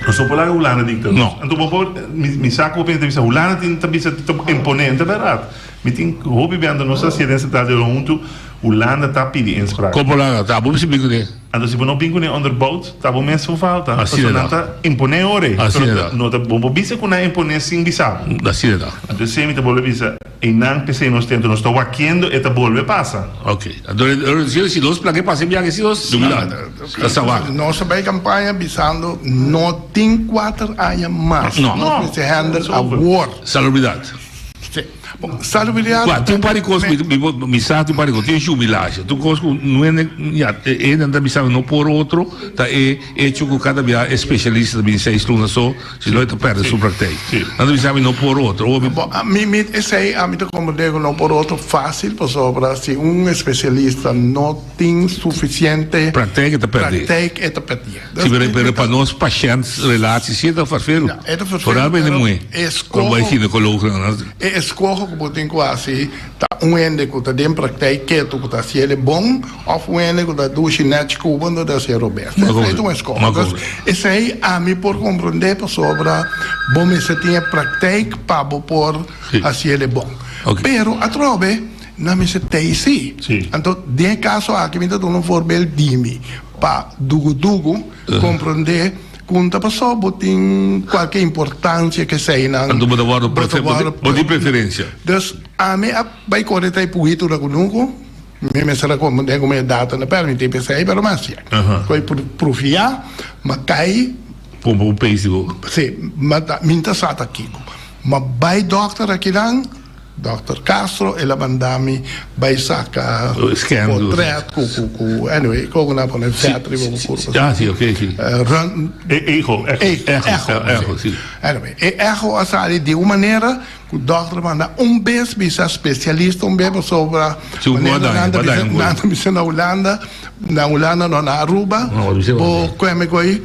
Nos no por laga Hulanda dikta nos. Anto bo por, mi sa ku bo ta bisa Hulanda tin ta bisa ta impone, ta bèrdat. Mi tin hopi bia anto nos ta hasié den Central de Oro huntu, Hulanda ta pidi inspraak. Kon por laga? Ta bo mester bin kuné. Anto si bo no bin kuné onderbouwd, ta bo mes fu falta. Pasobra nan ta imponé ora ei. Pero no ta bo por bisa ku nan imponé sin bisa bo. Asina ta. Anto esei mi ta bolbe bisa. Einan p'esei nos tento nos ta wakiendo e ta bolbe pasa. Ok. Anto si nos plan ke pasa e biaha si nos dubida. Ta sawak. Nos a bai kampaña bisando no tin kuater aña mas. No. Nos mester handle awor. Salubridad. Si. Bon, salubridad. Kua, tin un par di kos mi mi sa tin un par di kos. Tin jubilatie. Tur kos ku no hende ya e hendenan ta bisa no por otro ta e hecho ku kada biaha e spesialista ta bini seis luna so. Si no e ta perde su praktijk. Nan ta bisa mi no por otro. Obi. Bo, mi, mi, esei ami ta komprendé ku no por otro fásil pasobra si un espesialista no tin sufisiente Praktijk e ta perdé. praktijk e ta perdé. Si, pero, pero pa nos pashènt relatie si e ta ferfelu. Ja, e ta ferfelu, Foral bende pero muhé. e Ora bo bai eskoho ginekoloog nan. E eskoho ku bo tin ku hasi ta un hende ku ta den praktijk ketu ku ta hasiel e bon òf un hende ku ta dushi nèchi ku bo no ta hasiel robes. Esei ta un eskoho. Dus esei ami por komprondé pasobra bo mester tin e praktijk pa bo por hasiel e bon. Pero atrobe nan mester tei si. Anto den e kaso aki mi ta duna un voorbeeld di mi pa dugu dugu komprondé. Kun ta pasó bo tin kualke importansia ke eseinan. Anto bo ta wòrdu prefe, bo tin preferensia. Dus ami a bai kore ta e puhito na kunuku, mi mester a komprendé ku mi edat ta permití pa esei, pero mi a hasié. Koe prufia, mi a kai. Pompa un pees di bo. Si, mi ta sa ta kiko. Mi a bai dòkter akinan. Dòkter Castro el a manda mi bai saka potret ku ku ku anyway komo nan pone vet riba bo kurpa. Ah si oke si. Run Echo echo echo si. Anyway e echo a sali di un manera ku dòkter a manda un bes bisa spesialista un bes pasobra manera nan ta bisa nan ta bisa na Hulanda na Hulanda no na Aruba bo keme koe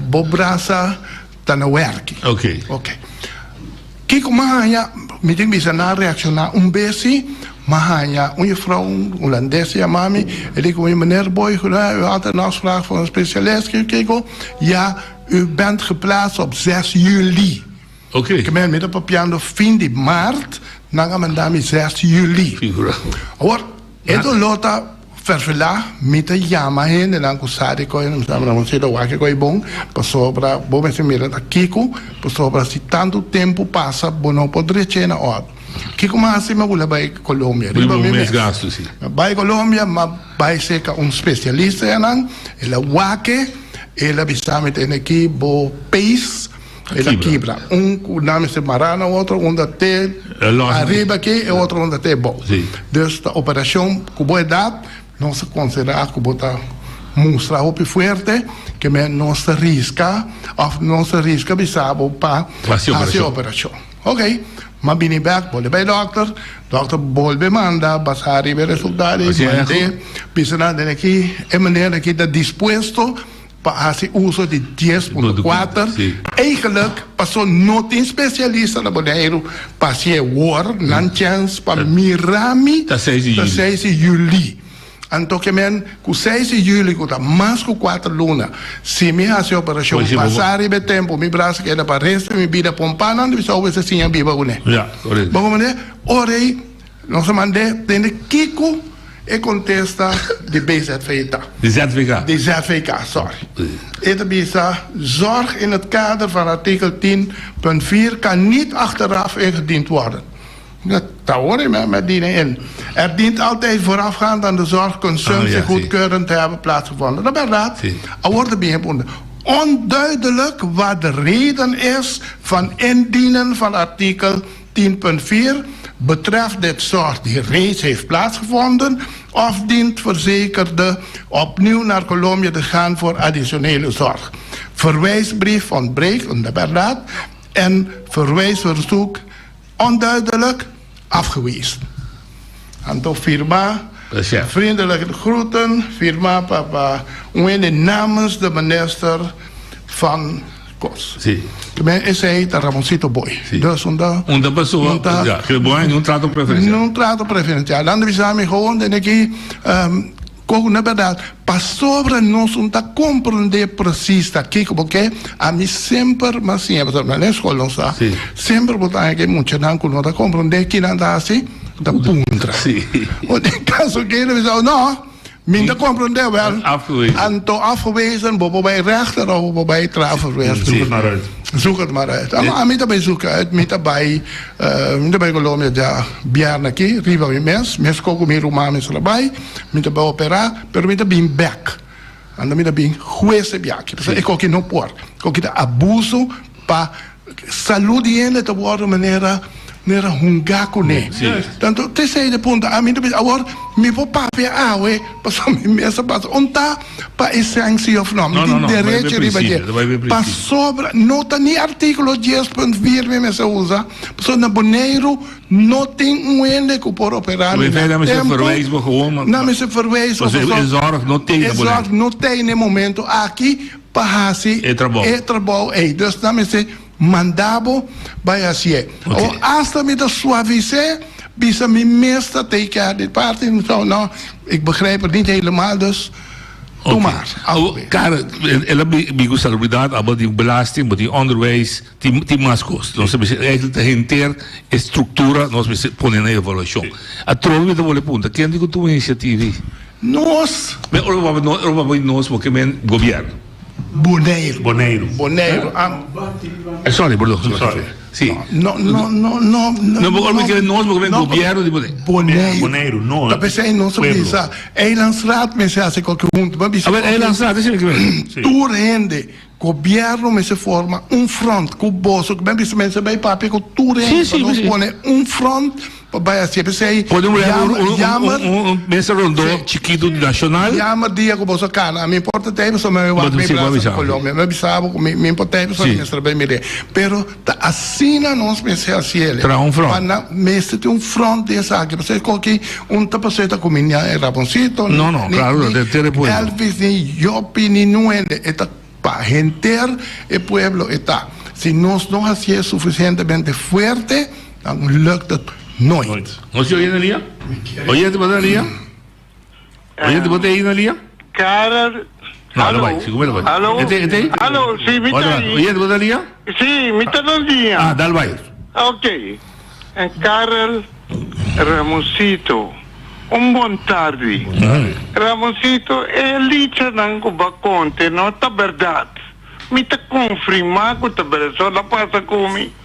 bo brasa ta na werki. Oke. Oke. Kiko m'a haña? Mi tin bisa nan a reakshoná un bes si. M'a haña un jufrou, un hulandes a yama mi, e di ku mi, Meneer Boy, u had een afspraak voor een specialist, kiko kiko? Ja, u bent geplaatst op zes juli. Oke. Ke men, mi ta papiando fin di maart, nan a manda mi zes juli. Figura. Awor, E doló ta ferfelá, mi ta yama hendenan ku sa di koi, mi sa nan si ta wak e koi bon, pasobra bo mester mira ta kiko, pasobra si tantu tempu pasa bo no por drech'é na òrdu. Kiko mi a hasi? Mi a bula bai Colombia riba mi mes. Mi a bai Colombia, mi a bai serka un spesialista ayanan, el a wak e, el a bisa mi tene aki bo pees. El a kibra. Un ku nan mester mará na otro, un ta te ariba aki, e otro un ta te bou. Dus ta operashon ku bo edat nos ta konsiderá ku bo ta mustra hopi fuerte, ke men nos ta riska òf nos ta riska bisa bo pa hasi operashon. Oke, m'a bini bèk, bolbe bai dòkter, dòkter bolbe manda basá riba e resultado ei, mand'é bisa nan den aki e meneer aki ta dispuesto Pa hasi uso di 10.4, Eigenlijk paso no tin spesialista na Boneiru pa hasi e wor, nan chèns pa mira mi ta 6 di ta 6 di juli. Anto ke men ku 6 di juli ku ta mas ku kuater luna, si mi hasi operashon pasa riba e tempu mi brasa keda pa resto di mi bida pompá nan di bisa obe siña biba kuné. Bo komprende? Ora ei nos a mand'é tende kiko. E kontesta di BZV ta. Di ZVK. Di ZVK, sorry. E ta bisa, Zorg in het kader van artikel 10.4 kan niet achteraf ingediend worden. Dat ta hoor je met dienen in. Er dient altijd voorafgaand aan de zorg consumptie goedkeurend te hebben plaatsgevonden. Dat bèrdat. Awor ta bin e punto. Onduidelijk wat de reden is van indienen van artikel 10.4 Betreft dit zorg die reeds heeft plaatsgevonden of dient verzekerde opnieuw naar Colombia te gaan voor additionele zorg? Verwijsbrief ontbreekt, inderdaad, en verwijsverzoek onduidelijk afgewezen. Anto firma, Vriendelijke groeten, firma pa pa un hende namens de minister van kos. Sí. Men esey ta Ramoncito Boy. Sí. Dus un ta. Un ta persona, un ta, ja, ke bo haña un trato preferencial. Un trato preferencial. Nan ta bisa mi gewoon den aki, Koku na bèrdat, pasobra nos un ta komprondé presis ta kiko bo ke, ami semper m'a siña, pasobra na skol nos ta, semper bo ta haña ke muchanan ku no ta komprondé ki nan ta hasi, ta puntra. Bo den kaso ke nan bisa, no, mi ta komprondé wèl, anto afgewezen, bo por bai rèchter òf bo por bai traverwerk. Zoek het maar uit. Zoek het maar uit. Ami ta bai zoek uit, mi ta bai. Mi ta bai Colombia dja bièrnè aki, riba mi mes, meskos ku mi ruman mester a bai, mi ta bai operá, pero mi ta bin bèk. Anto mi ta bin hues e biaha aki, pasobra e koki no por. E koki ta abuso pa salú di hende ta wòrdu manera manera hungá kuné. Tanto te esei de punto. Ami ta bisa awor mi por papia awe pasobra mi mes a pasa. Un ta pa e sanksi of no, mi tin derecho riba dje. Pasobra no ta ni artíkulo 10.4 mi mester usa, pasobra na Boneiru no tin un hende ku por operá mi na tempu. Nan mester verwijs bo pasobra e zorg no tei na e momento aki pa hasi e trabou ei. Dus nan mester manda bo bai hasié. Awor asta mi ta suavis'é, bisa mi mes ta take care di parti, mi ta no, ik begrijp het niet helemaal, dus doe maar. Awor, Karen, el a bin ku salubridad, abo tin belasting, bo tin onderwijs, tin tin mas kos. Nos ta bisa eigenlijk ta henter e struktura nos mester pone na evaluashon. Atrobe mi ta bolbe punta, ken di ku tuma inisiativa ei? Nos. Ora bo papia di nos, bo ke men gobièrnu. Boneiru. Boneiru. Boneiru. Sorry, perdon. Sorry. Si. No, no, no, no. No, bo ora mi nos, bo men gobierno di Boneiru. Boneiru. Boneiru, no. Ta p'esei nos a bisa, Eilandsraad mester hasi koke huntu. Bo a bisa. A ber, Eilandsraad, esei mi ke men. Tur hende, gobierno mester forma un front ku boso. Bo a bisa mester bai papia ku tur hende pa nos pone un front. Pa bai hacié p'esei, jammer, un mesa rondó chikitu nashonal. Jammer dia ku boso kana. Mi por ta tei pasobra mi wak mi brasa na Colombia. Mi a bisa bo ku mi por tei pasobra mi mester bai mir'é. Pero ta asina nos mester hacié. Traha un front. Pa nan mester tin un front di esaki. Pasobra koki un ta pas'é ta ku mi ni Ramoncito, ni Elvis, ni Joppy, ni niun hende. E ta pa henter e pueblo e ta. Si nos no hacié suficientemente fuerte. Dan lukt het nooit. Nos ta oye na lia? Oye bo ta na lia? Oye bo ta ei na lia? Karel. No, lo bai, sigur lo bai. Hallo. Ete, ete? Hallo, si mi ta ei. Oye bo ta lia? Si, mi ta na lia. Ah, dal bai. Ok. En Karel Ramoncito, un bon tardi. Ramoncito, e lichanan ku bo a konte no ta bèrdat. Mi ta konfirmá ku ta bèrdat. So la pasa ku mi.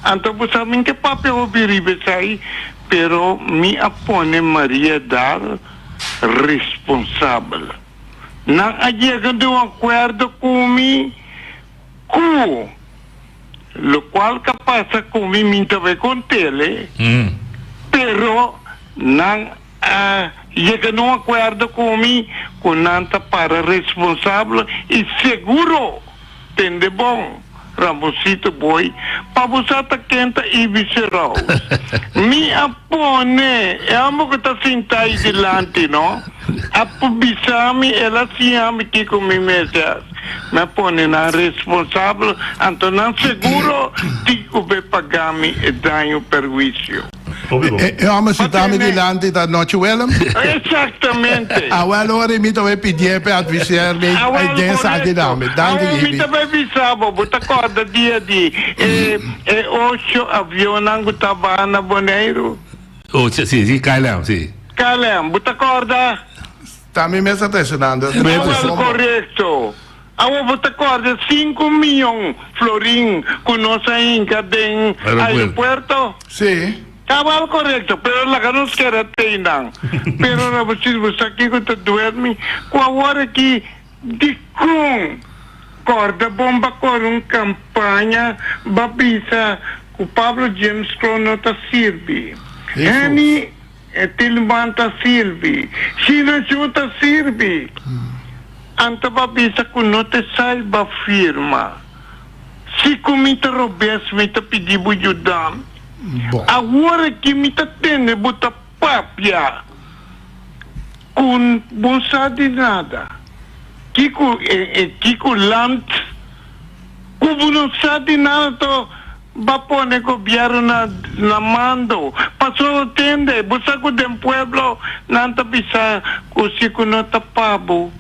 Anto bo sa mi ke papia hopi riba esai, pero mi a pone Maria Daal responsabel. Nan a yega di un akuerdo ku mi ku lokual ka pasa ku mi, mi ta bai kont'el, pero nan a yega na un akuerdo ku mi ku nan ta para responsabel i seguro. Tende bon, Ramosito Boy, pa bo sa ta ken ta Ibi Serou. Mi a pone, e homber ku ta sinta ei dilanti no, a bisa mi, el a siña mi kiko mi mester hasi. Mi a pone nan responsabel, anto nan seguro tin ku be paga mi e daño perhuisio. E homber sintá mi dilanti ta Nochi Willem. Exactamente. Awel ora mi ta bay pidié p'e adviseer mi Awel, den esaki correcto. tambe. Danki Awel mi Gibi. ta bay bisa bo, bo ta corda dia di e e ocho avionnan cu ta baha na Boneiru? Oh, si, si, KLM, si. KLM, bo ta corda? Ta mi mes a trece nan, dus. Awel, correcto. Awor bo ta corda cinco miyon florin cu nos a hinca den aeropuerto? Si. Cabal corecto, pero laga nos keda teinan. Pero Ramoncito bo sa kico ta duermi cu awor aki dicon corda bon ba core un campaña ba bisa cu Pablo James Kroon no ta sirbi. Henny Tilman ta sirbi. Shina Shu ta sirbi. Anto bo a bisa ku no ta esai bo a firma. Si ku mi ta robes mi ta pidi bo yuda mi. Awor aki mi ta tende bo ta. papia ku bo sa di nada? Kiko e kiko land ku bo no sa di nada to ba pone gobierno na na mando? Pasobra tende bo sa ku den pueblo nan ta bisa ku si ku no ta pa bo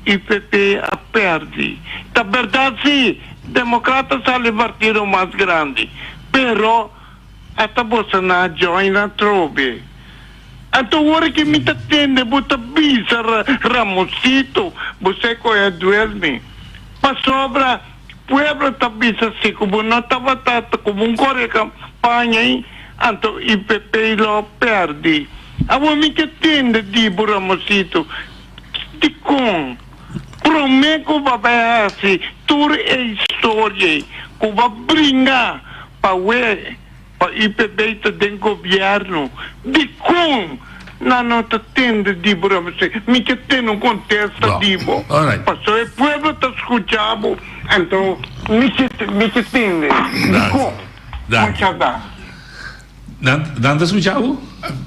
IPP a perdi. Ta berdad si, Democrata sali partido mas grandi, pero ata boso na a join atrobe. Anto ora ki mi ta tende bo ta bisa Ramosito, bo sa ku e a duel mi. Pasobra pueblo ta bisa si ku bo no tabata ku bo kore kampaña ei, anto IPP lo a perdi. Awor mi ke tende di bo Ramosito. Dikon? Promé ku bo a bai hasi tur e historia ei, ku bo a bringa pa we pa UPB ta den gobièrnu, dikon nan no ta tende di bo? Mi ke tene un kontesta di bo, pasobra e pueblo ta skucha bo, anto mi ke mi ke tende dikon. Muchas danki. Nan nan ta skucha bo?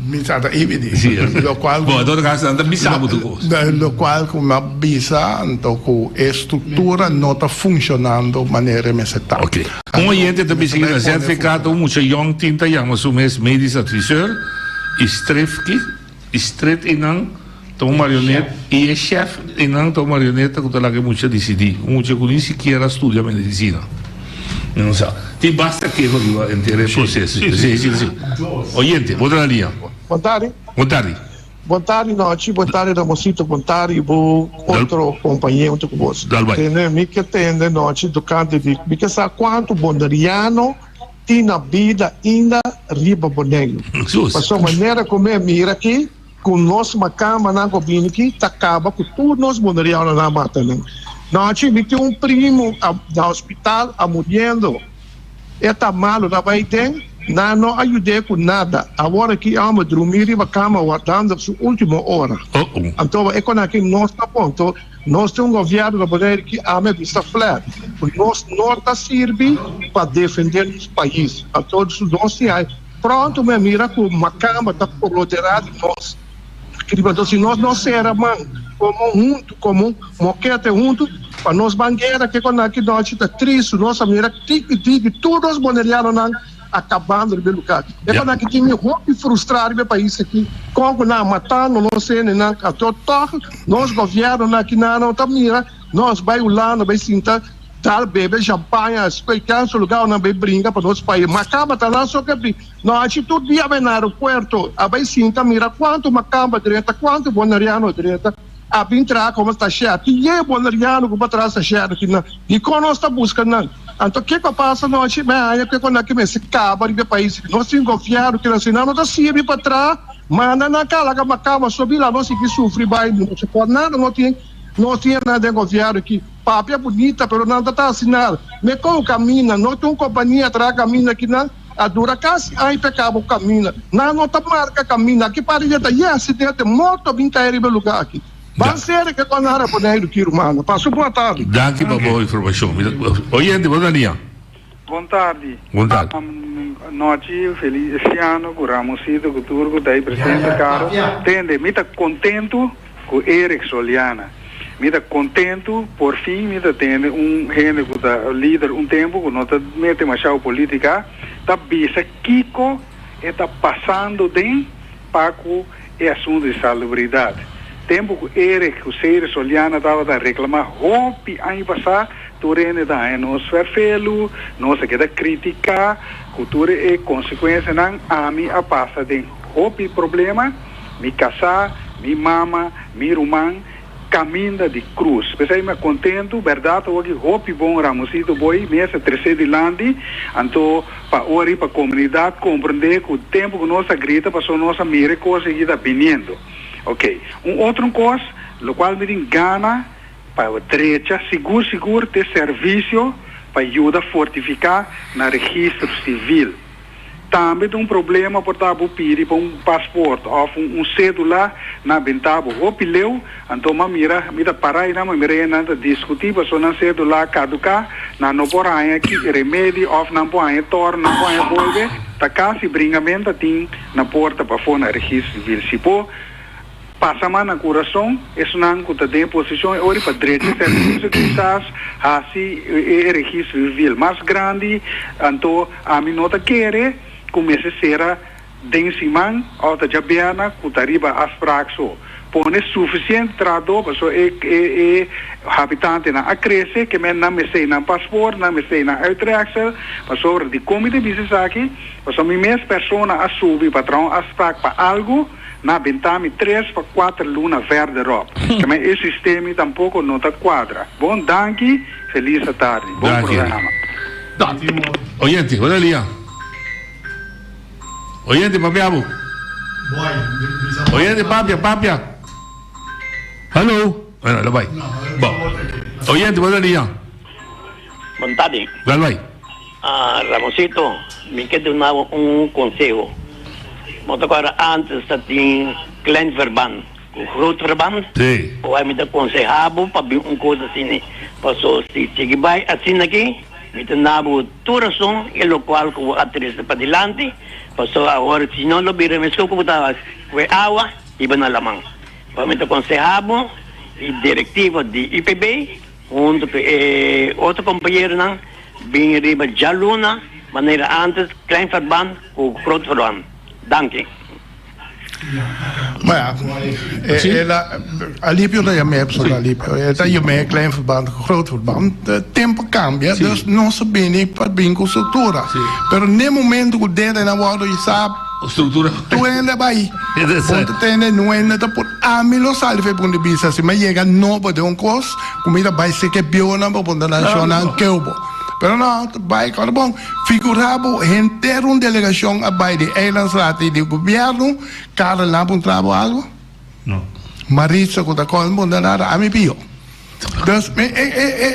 Mi sa ta ibidi. Sí. Lokual Bo, en todo caso nan ta bisa bo tur kos. Lokual ku mi a bisa anto ku e struktura no ta funshonando manera e mester ta. Ok. Un oyente ta bisa na ZVK ta un mucha yong tin ta yama su mes medisch adviseur y strefki y stret einan ta un marionet y e chef einan ta un marioneta ku ta laga e mucha disidí. Un mucha ku ni sikiera a studia medisina. Mi no sa. Tin basta keho riba henter e proceso. Sí, sí, sí, sí. Oyente, bo ta na liña. Bon tardi. Bon tardi. Bon tardi Nochi, bon tardi Ramosito, bon tardi bo otro compañero hunto cu bos. Dal bai. Tende, mi ke tende Nochi tocante di, mi ke sa cuanto Boneriano tin na bida inda riba Boneiru. Sus. Pasobra manera cu mi a mira aki, Ku nos makamanan ku a bini aki ta kaba ku tur nos bonerianonan a mata nan. Nochi mi tin un primu na hospital a muriendo. E ta malu na bai den, nan no a yud'é ku nada. Awor aki e hòmber drumí riba kama wardando su último ora. Anto e kon aki nos ta bon. Anto nos tin un gobièrnu na Boneiru ki ami a bisa flèt ku nos no ta sirbi pa defendé nos pais. Anto nos tin ai. Pronto mi a mira cu macamba ta roderá di nos. Riba enton si nos no cera man como hunto, como mokete hunto pa nos ban guera ke con aki nochi ta tristu. Nos a mira tiki tiki tur nos bonerianonan a cabando riba e lugar. E con aki tin mi hopi frustra riba e pais aki con cu nan a matando nos hendenan anto tog nos gobiernonan aki nan no ta mira nos bay Hulanda bay sinta Tal bebe champaña espe canso lugar nan bay brinca pa nos pais macamba ta nan so ke brinca no haci tur dia bay na aeropuerto a bay sinta mira cuanto macamba drenta cuanto boneriano drenta a bin traha como stagiair tin ye boneriano cu pa traha stagiair aki nan dicon nos ta busca nan anto kico a pasa nochi bay haña kico nan ke mester caba riba e pais nos tin gobierno kila si nan no ta sirbi pa traha manda nan calaga macamba so bila nos sigui sufri bay no por nada no tin no tin nan den gobierno aki. Papia bunita pero nan ta ta hasi nada. Me kou camina, no tin un compania traha camina aki nan a dura casi aña pa e caba cu camina. Nan no ta marca camina aki para dje ta ye accidente morto a bin cae riba e lugar aki. Ban seri ke con nan repone ayi ki rumannan. Pasa un bon tardi. Danki pa bo informacion. Oyente, bo ta nia. Bon tardi. Bon tardi. Nochi Feliciano cu Ramosito cu tur cu ta ayi presente caro. Tende, mi ta contento cu Eric Soliana. Mi ta kontentu, por fin mi ta tende un hende ku ta lider un tempu ku no ta mete mashao politika, ta bisa kiko e ta pasando den pa ku e asuntu di salubridat. Tempu ku Eric ku Cedric Soliana tabata reklama hopi aña pasá, tur hende ta haña nos fèrfelu, nos a keda kritiká ku tur e konsekuensianan, ami a pasa den hopi problema. Mi kasá, mi mama, mi ruman, kaminda di krus. P'esei mi a kontentu, bèrdat awor ki hopi bon Ramosito Boy mes a tresé dilanti, anto pa ora i pa komunidat komprendé ku tempu ku nos a grita pasobra nos a mira e kos aki ta biniendo. Oke, un otro kos lokual mi tin gana pa drecha sigur sigur t'e servisio pa yuda fortifiká na registro sivil. Tambe ta un problema por ta bo pidi pa un paspoort of un cedula na benta bo hopi leu, anto m'a mira mi ta para einan m'a mira nan ta discuti pasobra nan cedula a caduca, nan no por haña ki remedi of nan por haña tor, nan por haña bolbe. Ta kasi bringamento tin na porta pafó na registro sivil. Si por pasa man na kurason esnan ku ta den e posishon e ora pa drecha e servisio kisas hasi e registro sivil mas grandi, anto ami no ta kere ku mester sera den siman òf ta djabièrnè ku ta riba afsprak so. Pone sufisiente trahadó pasobra e e habitantenan a krese ke men nan mester nan pasport, nan mester nan uittreksel pasobra dikon mi ta bisa esaki? Pasobra mi mes persona a subi pa traha un afsprak pa algu nan a benta mi tres pa kuater luna verderop. Ke men e sistemi tampoko no ta kuadra. Bon danki, felis atardi. Bon Danki. programa. Oyente, hola Lia. Oyente, papia bo. Oyente, papia, papia. Hallo. Bueno, lo bai. Bon. Oyente, buenos días. Bon tarde. Wel bai. Ah, Ramoncito, mi ke duna bo un conseho. Bo ta acorda antes ta tin klein verband cu groot verband? Sí. Ora mi ta conseha bo pa bin un cos asina. Paso si sigui bai asina aki, Mi ta na bo tur rason e lokual ku bo a trese padilanti, pasobra awor si no lo bira meskos ku bo ta kue awa hiba na laman. Por mi ta konsehá bo i direktiva di UPB huntu ku e otro kompañeronan bin riba djaluna manera antes klein verband ku groot verband. Danki. Maar ja, el a, Alipio ta yam'é persona Alipio. E ta yam'é klein verband ku groot verband. E tempo kambia, dus nos a bini pa bin ku struktura. Pero n'e momento ku dedenan wòrdu isá, Struktura. tur hende a bai. Bo ta tende, no hende ta por. Ami lo sali for e punto di bista, si mi a yega nobo den un kos, ku mi ta bai seka e bionan pa punta nan shonnan keu bo. Pero no, ta bai kòrda bon. Figurá bo, henter un delegashon a bai di Eilandsraad i di gobièrnu, Karel nan a puntra bo algu? No. Maritza ku ta kòl no puntra nada, ami pio. Dus e e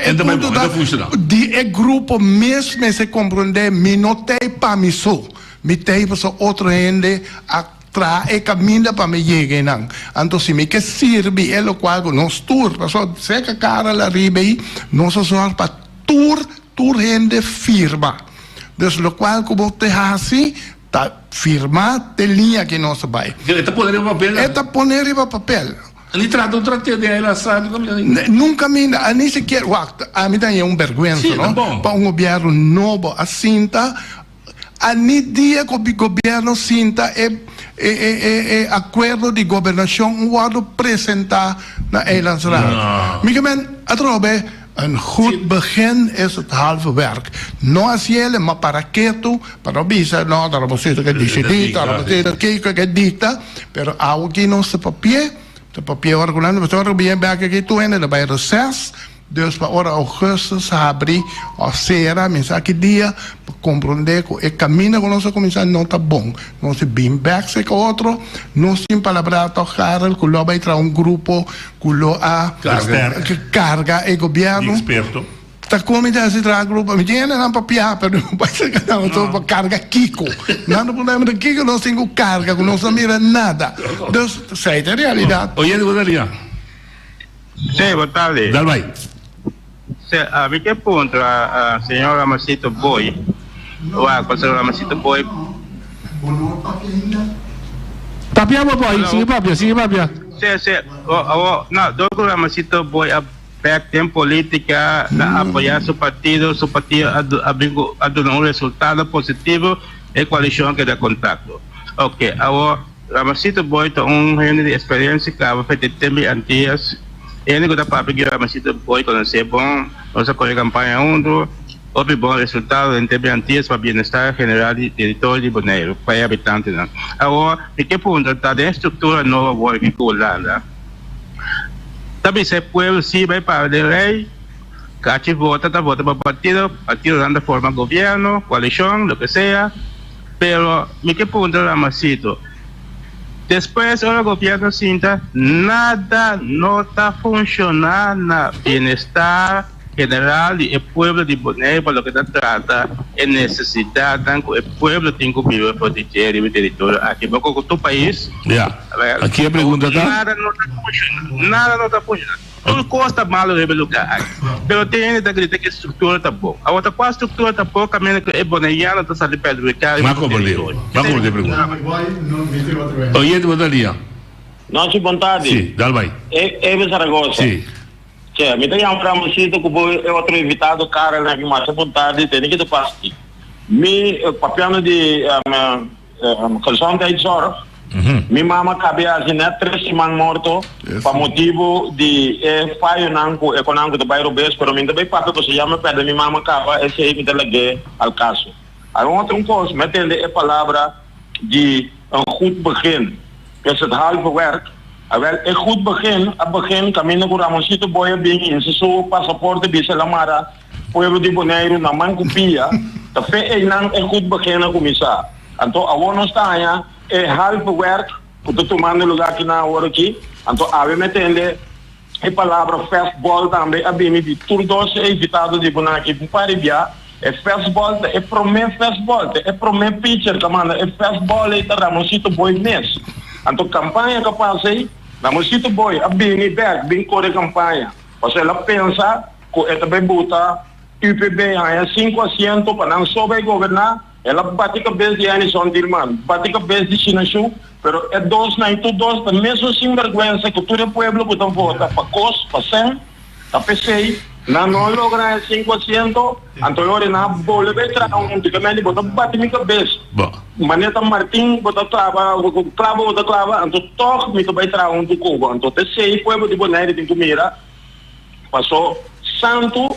e e punto ta di e grupo mes mester komprondé mi no t'ei pa mi so, mi t'ei pasobra otro hende a traha e kaminda pa mi yega einan. Anto si mi ke sirbi e lokual ku nos tur, pasobra seka Karel ariba ei, nos a sòru pa tur Tur hende firma. Dus locual cu bo te haci ta firma te liña ki nos ta bay. E ta pone riba papel? E ta pone riba papel. Ni trata un trateo den el asa ni caminda. Nunca minda, a ni sikiera, wak, ami ta haña un berguensa, no? Pa un gobierno nobo a sinta. A ni dia cu gobierno sinta e e acuerdo di gobernacion wordo presenta na Eilandsraad. Mi ke men atrobe een goed begin is het halve werk. No haciele ma para ketu pa no bisa no ta Ramoncito ke dicidi ta Ramoncito kiko ke dicta pero awo ki nos ta papia ta papia ora cu nan ta ora cu bien bek aki tur hende ta bay reces. Dus pa ora Augustus habri of sera, mi sa ki dia, pa comprende cu e caminda cu nos a cuminsa no ta bon. Nos tin bin bek cerca otro, nos tin palabrá toch Karel cu lo bay traha un grupo cu lo a carga e gobierno. Di experto. Ta con mi ta haci traha grupo? Mi tin hendenan papia, pero no bay cerca nan otro pa carga kico. Nan ta puntra mi ta kico nos tin cu carga cu nos no mira nada. Dus, esey ta e realidad. Oyente, bo ta lia? Sí, bo tardi. Dal bai. Sí, mi ke puntra señor Ramoncito Boy, wak pasobra Ramoncito Boy. Papia bo boy, sigui papia, sigui papia. Sí, sí, awor, no, dor ku Ramoncito Boy a bek den politica, na apoya su partido, su partido a bin ku a duna un resultado positivo, e koalishon a keda kontakto. Oke, awor. Ramoncito Boy ta un hende di experiencia caba fe di tempo di Antillas. E hende cu ta papia cu Ramoncito Boy conoce bon. Nos a core campaña hunto. Hopi bon resultado den tempo di Antillas pa bienestar general di teritorio di Boneiru pa e habitantenan. Awor, mi ke puntra ta den e structura nobo awor aki cu Hulanda ta bisa e pueblo si bay para den rey, cachi vota ta vota pa partido, partidonan ta forma gobierno, coalicion, loke sea. Pero mi ke puntra Ramasito, despues ora gobierno sinta nada no ta funciona na bienestar. general di e pueblo di Boneiru pa loke ta trata e nesesidatnan ku e pueblo tin ku biba for di dje riba e teritorio aki. Bo ku tur pais? Ya. Aki e pregunta ta? Nada no ta funshoná. Nada no ta funshoná. Tur kos ta malu riba e lugá aki. Pero tin hende ta grita ku e struktura ta bon. Awor ta kua struktura ta bon kaminda ku e boneiano ta sali perhudiká riba su teritorio? M'a komprendé e pregunta. Oyente bo ta lia? Nochi bon tardi. Si, dal bai. Ebe Zaragoza. Si. Che, mi ta yama Ramosito cu bo e otro invitado Karel aki masha bon tardi, tene ki ta pasa aki. Mi papiando di gezondheidszorg, mi mama cabe haci net tres siman morto pa motibo di e fayonan cu e conan cu ta bay robes, pero mi no ta bay papia pasobra ya mi perde mi mama caba, esey mi ta lag'e al caso. Algun otro cos, mi a tende e palabra di een goed begin is het halve werk. Awel, e goed begin a begin caminda cu Ramoncito Boy a bin in su pasaporte bisa el a mara pueblo di Boneiru na man cu pia, ta fe eynan e goed begin a cuminsa. Anto awor nos ta haña e halve werk cu ta tumando lugar akinan awor aki, anto awe mi a tende E palabra fastball tambe a bini di tur dos e invitado di Bunaki un par di bia. E fastball ta e prome fastball, ta e prome pitcher ta manda e fastball ei ta Ramoncito Boy mes. Anto campaña ka pasa ei, Ramoncito Boy a bini bek bin kore campaña pasobra el a pensa ku e ta bai buta UPB haña sinku asiento pa nan so bai goberna. El a bati kabes di Anison Dilman, bati kabes di Shinashu, pero e dosnan i tur dos ta mesun sinbergwensa ku tur e pueblo ku ta vota pa kos, pa sèn. Ta p'esei nan no a logra e sinku asiento, anto e ora nan a bolbe bai traha huntu. Ke mende bo ta bati mi kabes, manera ta martin bo ta klaba, klaba bo ta klaba, anto tòg mi ta bai traha huntu ku bo. Anto p'esei pueblo di Bonaire tin ku mira. Paso santu,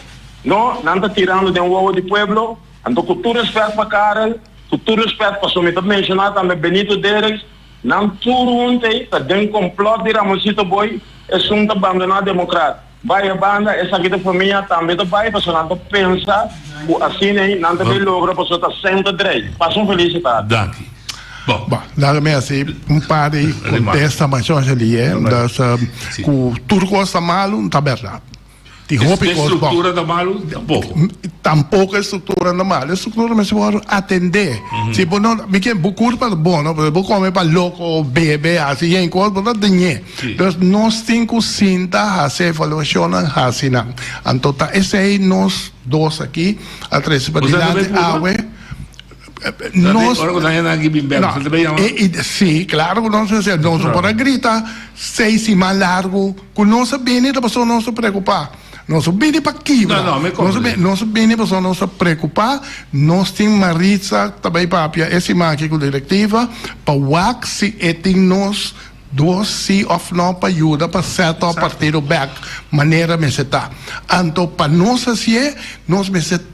no, nan ta tirando den wowo di pueblo. Anto ku tur respèt pa Karel, ku tur respèt pasobra mi ta menshoná tambe Benito Dereks, nan tur huntu ei ta den komplòt di Ramoncito Boy, esun ta bandoná Demokrat, bai e banda, esaki ta famia tambe ta bai pasobra nan ta pensa ku asina ei nan ta bay logra pasobra ta sèn ta drei. Pasa un felise tardi. Danki. Bon. Bon, laga mi hasi un par di kontesta masha masha lié. Dus ku tur kos ta malu, ta bèrdat. Tin hopi E kos bon. struktura ta malu? Tampoko. Tampoko e struktura ta malu. E struktura mester wòrdu atendé. Si bo no, mi ke bo kurpa ta bon no, pero bo kome pa loko, bebe, hasi yen kos, bo ta dañ'é. Dus nos tin ku sinta hasi evaluashonnan, hasi nan. Anto ta esei nos dos aki a trese Bo sa ta padilanti bai purba? awe. Nos, Ora ku nan hende aki bin bèk, no, bo sa ta bai yama? e, e, si, klaro ku nos mester, nos no por a grita seis siman largu ku nos a bini ta pasobra nos ta preokupá. Nos a bini pa kibra. No, no, mi Nos a komprendé. nos a bini pasobra nos ta preokupá. Nos tin Maritza ta bai papia e siman aki ku direktiva pa wak si e tin nos dos si òf no pa yuda pa sèt òp partido bèk manera mester ta. Anto pa nos hasié nos mester.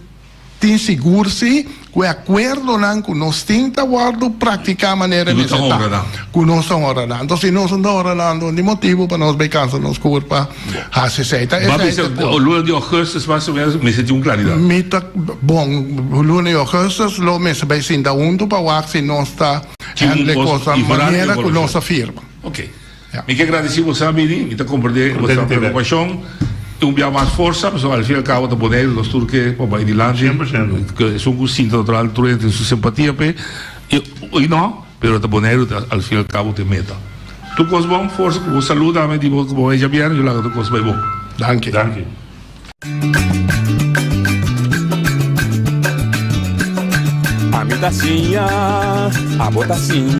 Tin sigur si ku e akuerdonan ku nos tin ta wòrdu praktiká manera I ku ta mester ta, honra nan. ku nos ta honra nan. Entonces si nos no ta honra nan, no tin motibu pa nos bai kansa nos kurpa hasi esei. Ta Bo a esei bisa ta e punto. luna di augustus mas o menos mester tin un klaridat. Mi ta, bon, luna di augustus lo mester bai sinta huntu pa wak si nos ta Tin un handle kos kos i vooral manera ku evaluashon. nos a firma. Ok. Ja. Mi ke gradisí boso a bini, mi ta komprendé boso Contento te preokupashon i un bia mas forsa, pasobra al fin i al kabo ta Boneiru nos tur ke pa bai dilanti. 100%. Ke esun ku sinti natural tur hende tin su simpatia p'e i oi no, pero ta Boneiru ta al fin i al kabo ta e meta. Tur kos bon, forsa ku bo salú dame di bo ku bo echa bièrnè, yo laga tur kos bai bon. Danki. Danki. Ami ta siña, abo ta siña.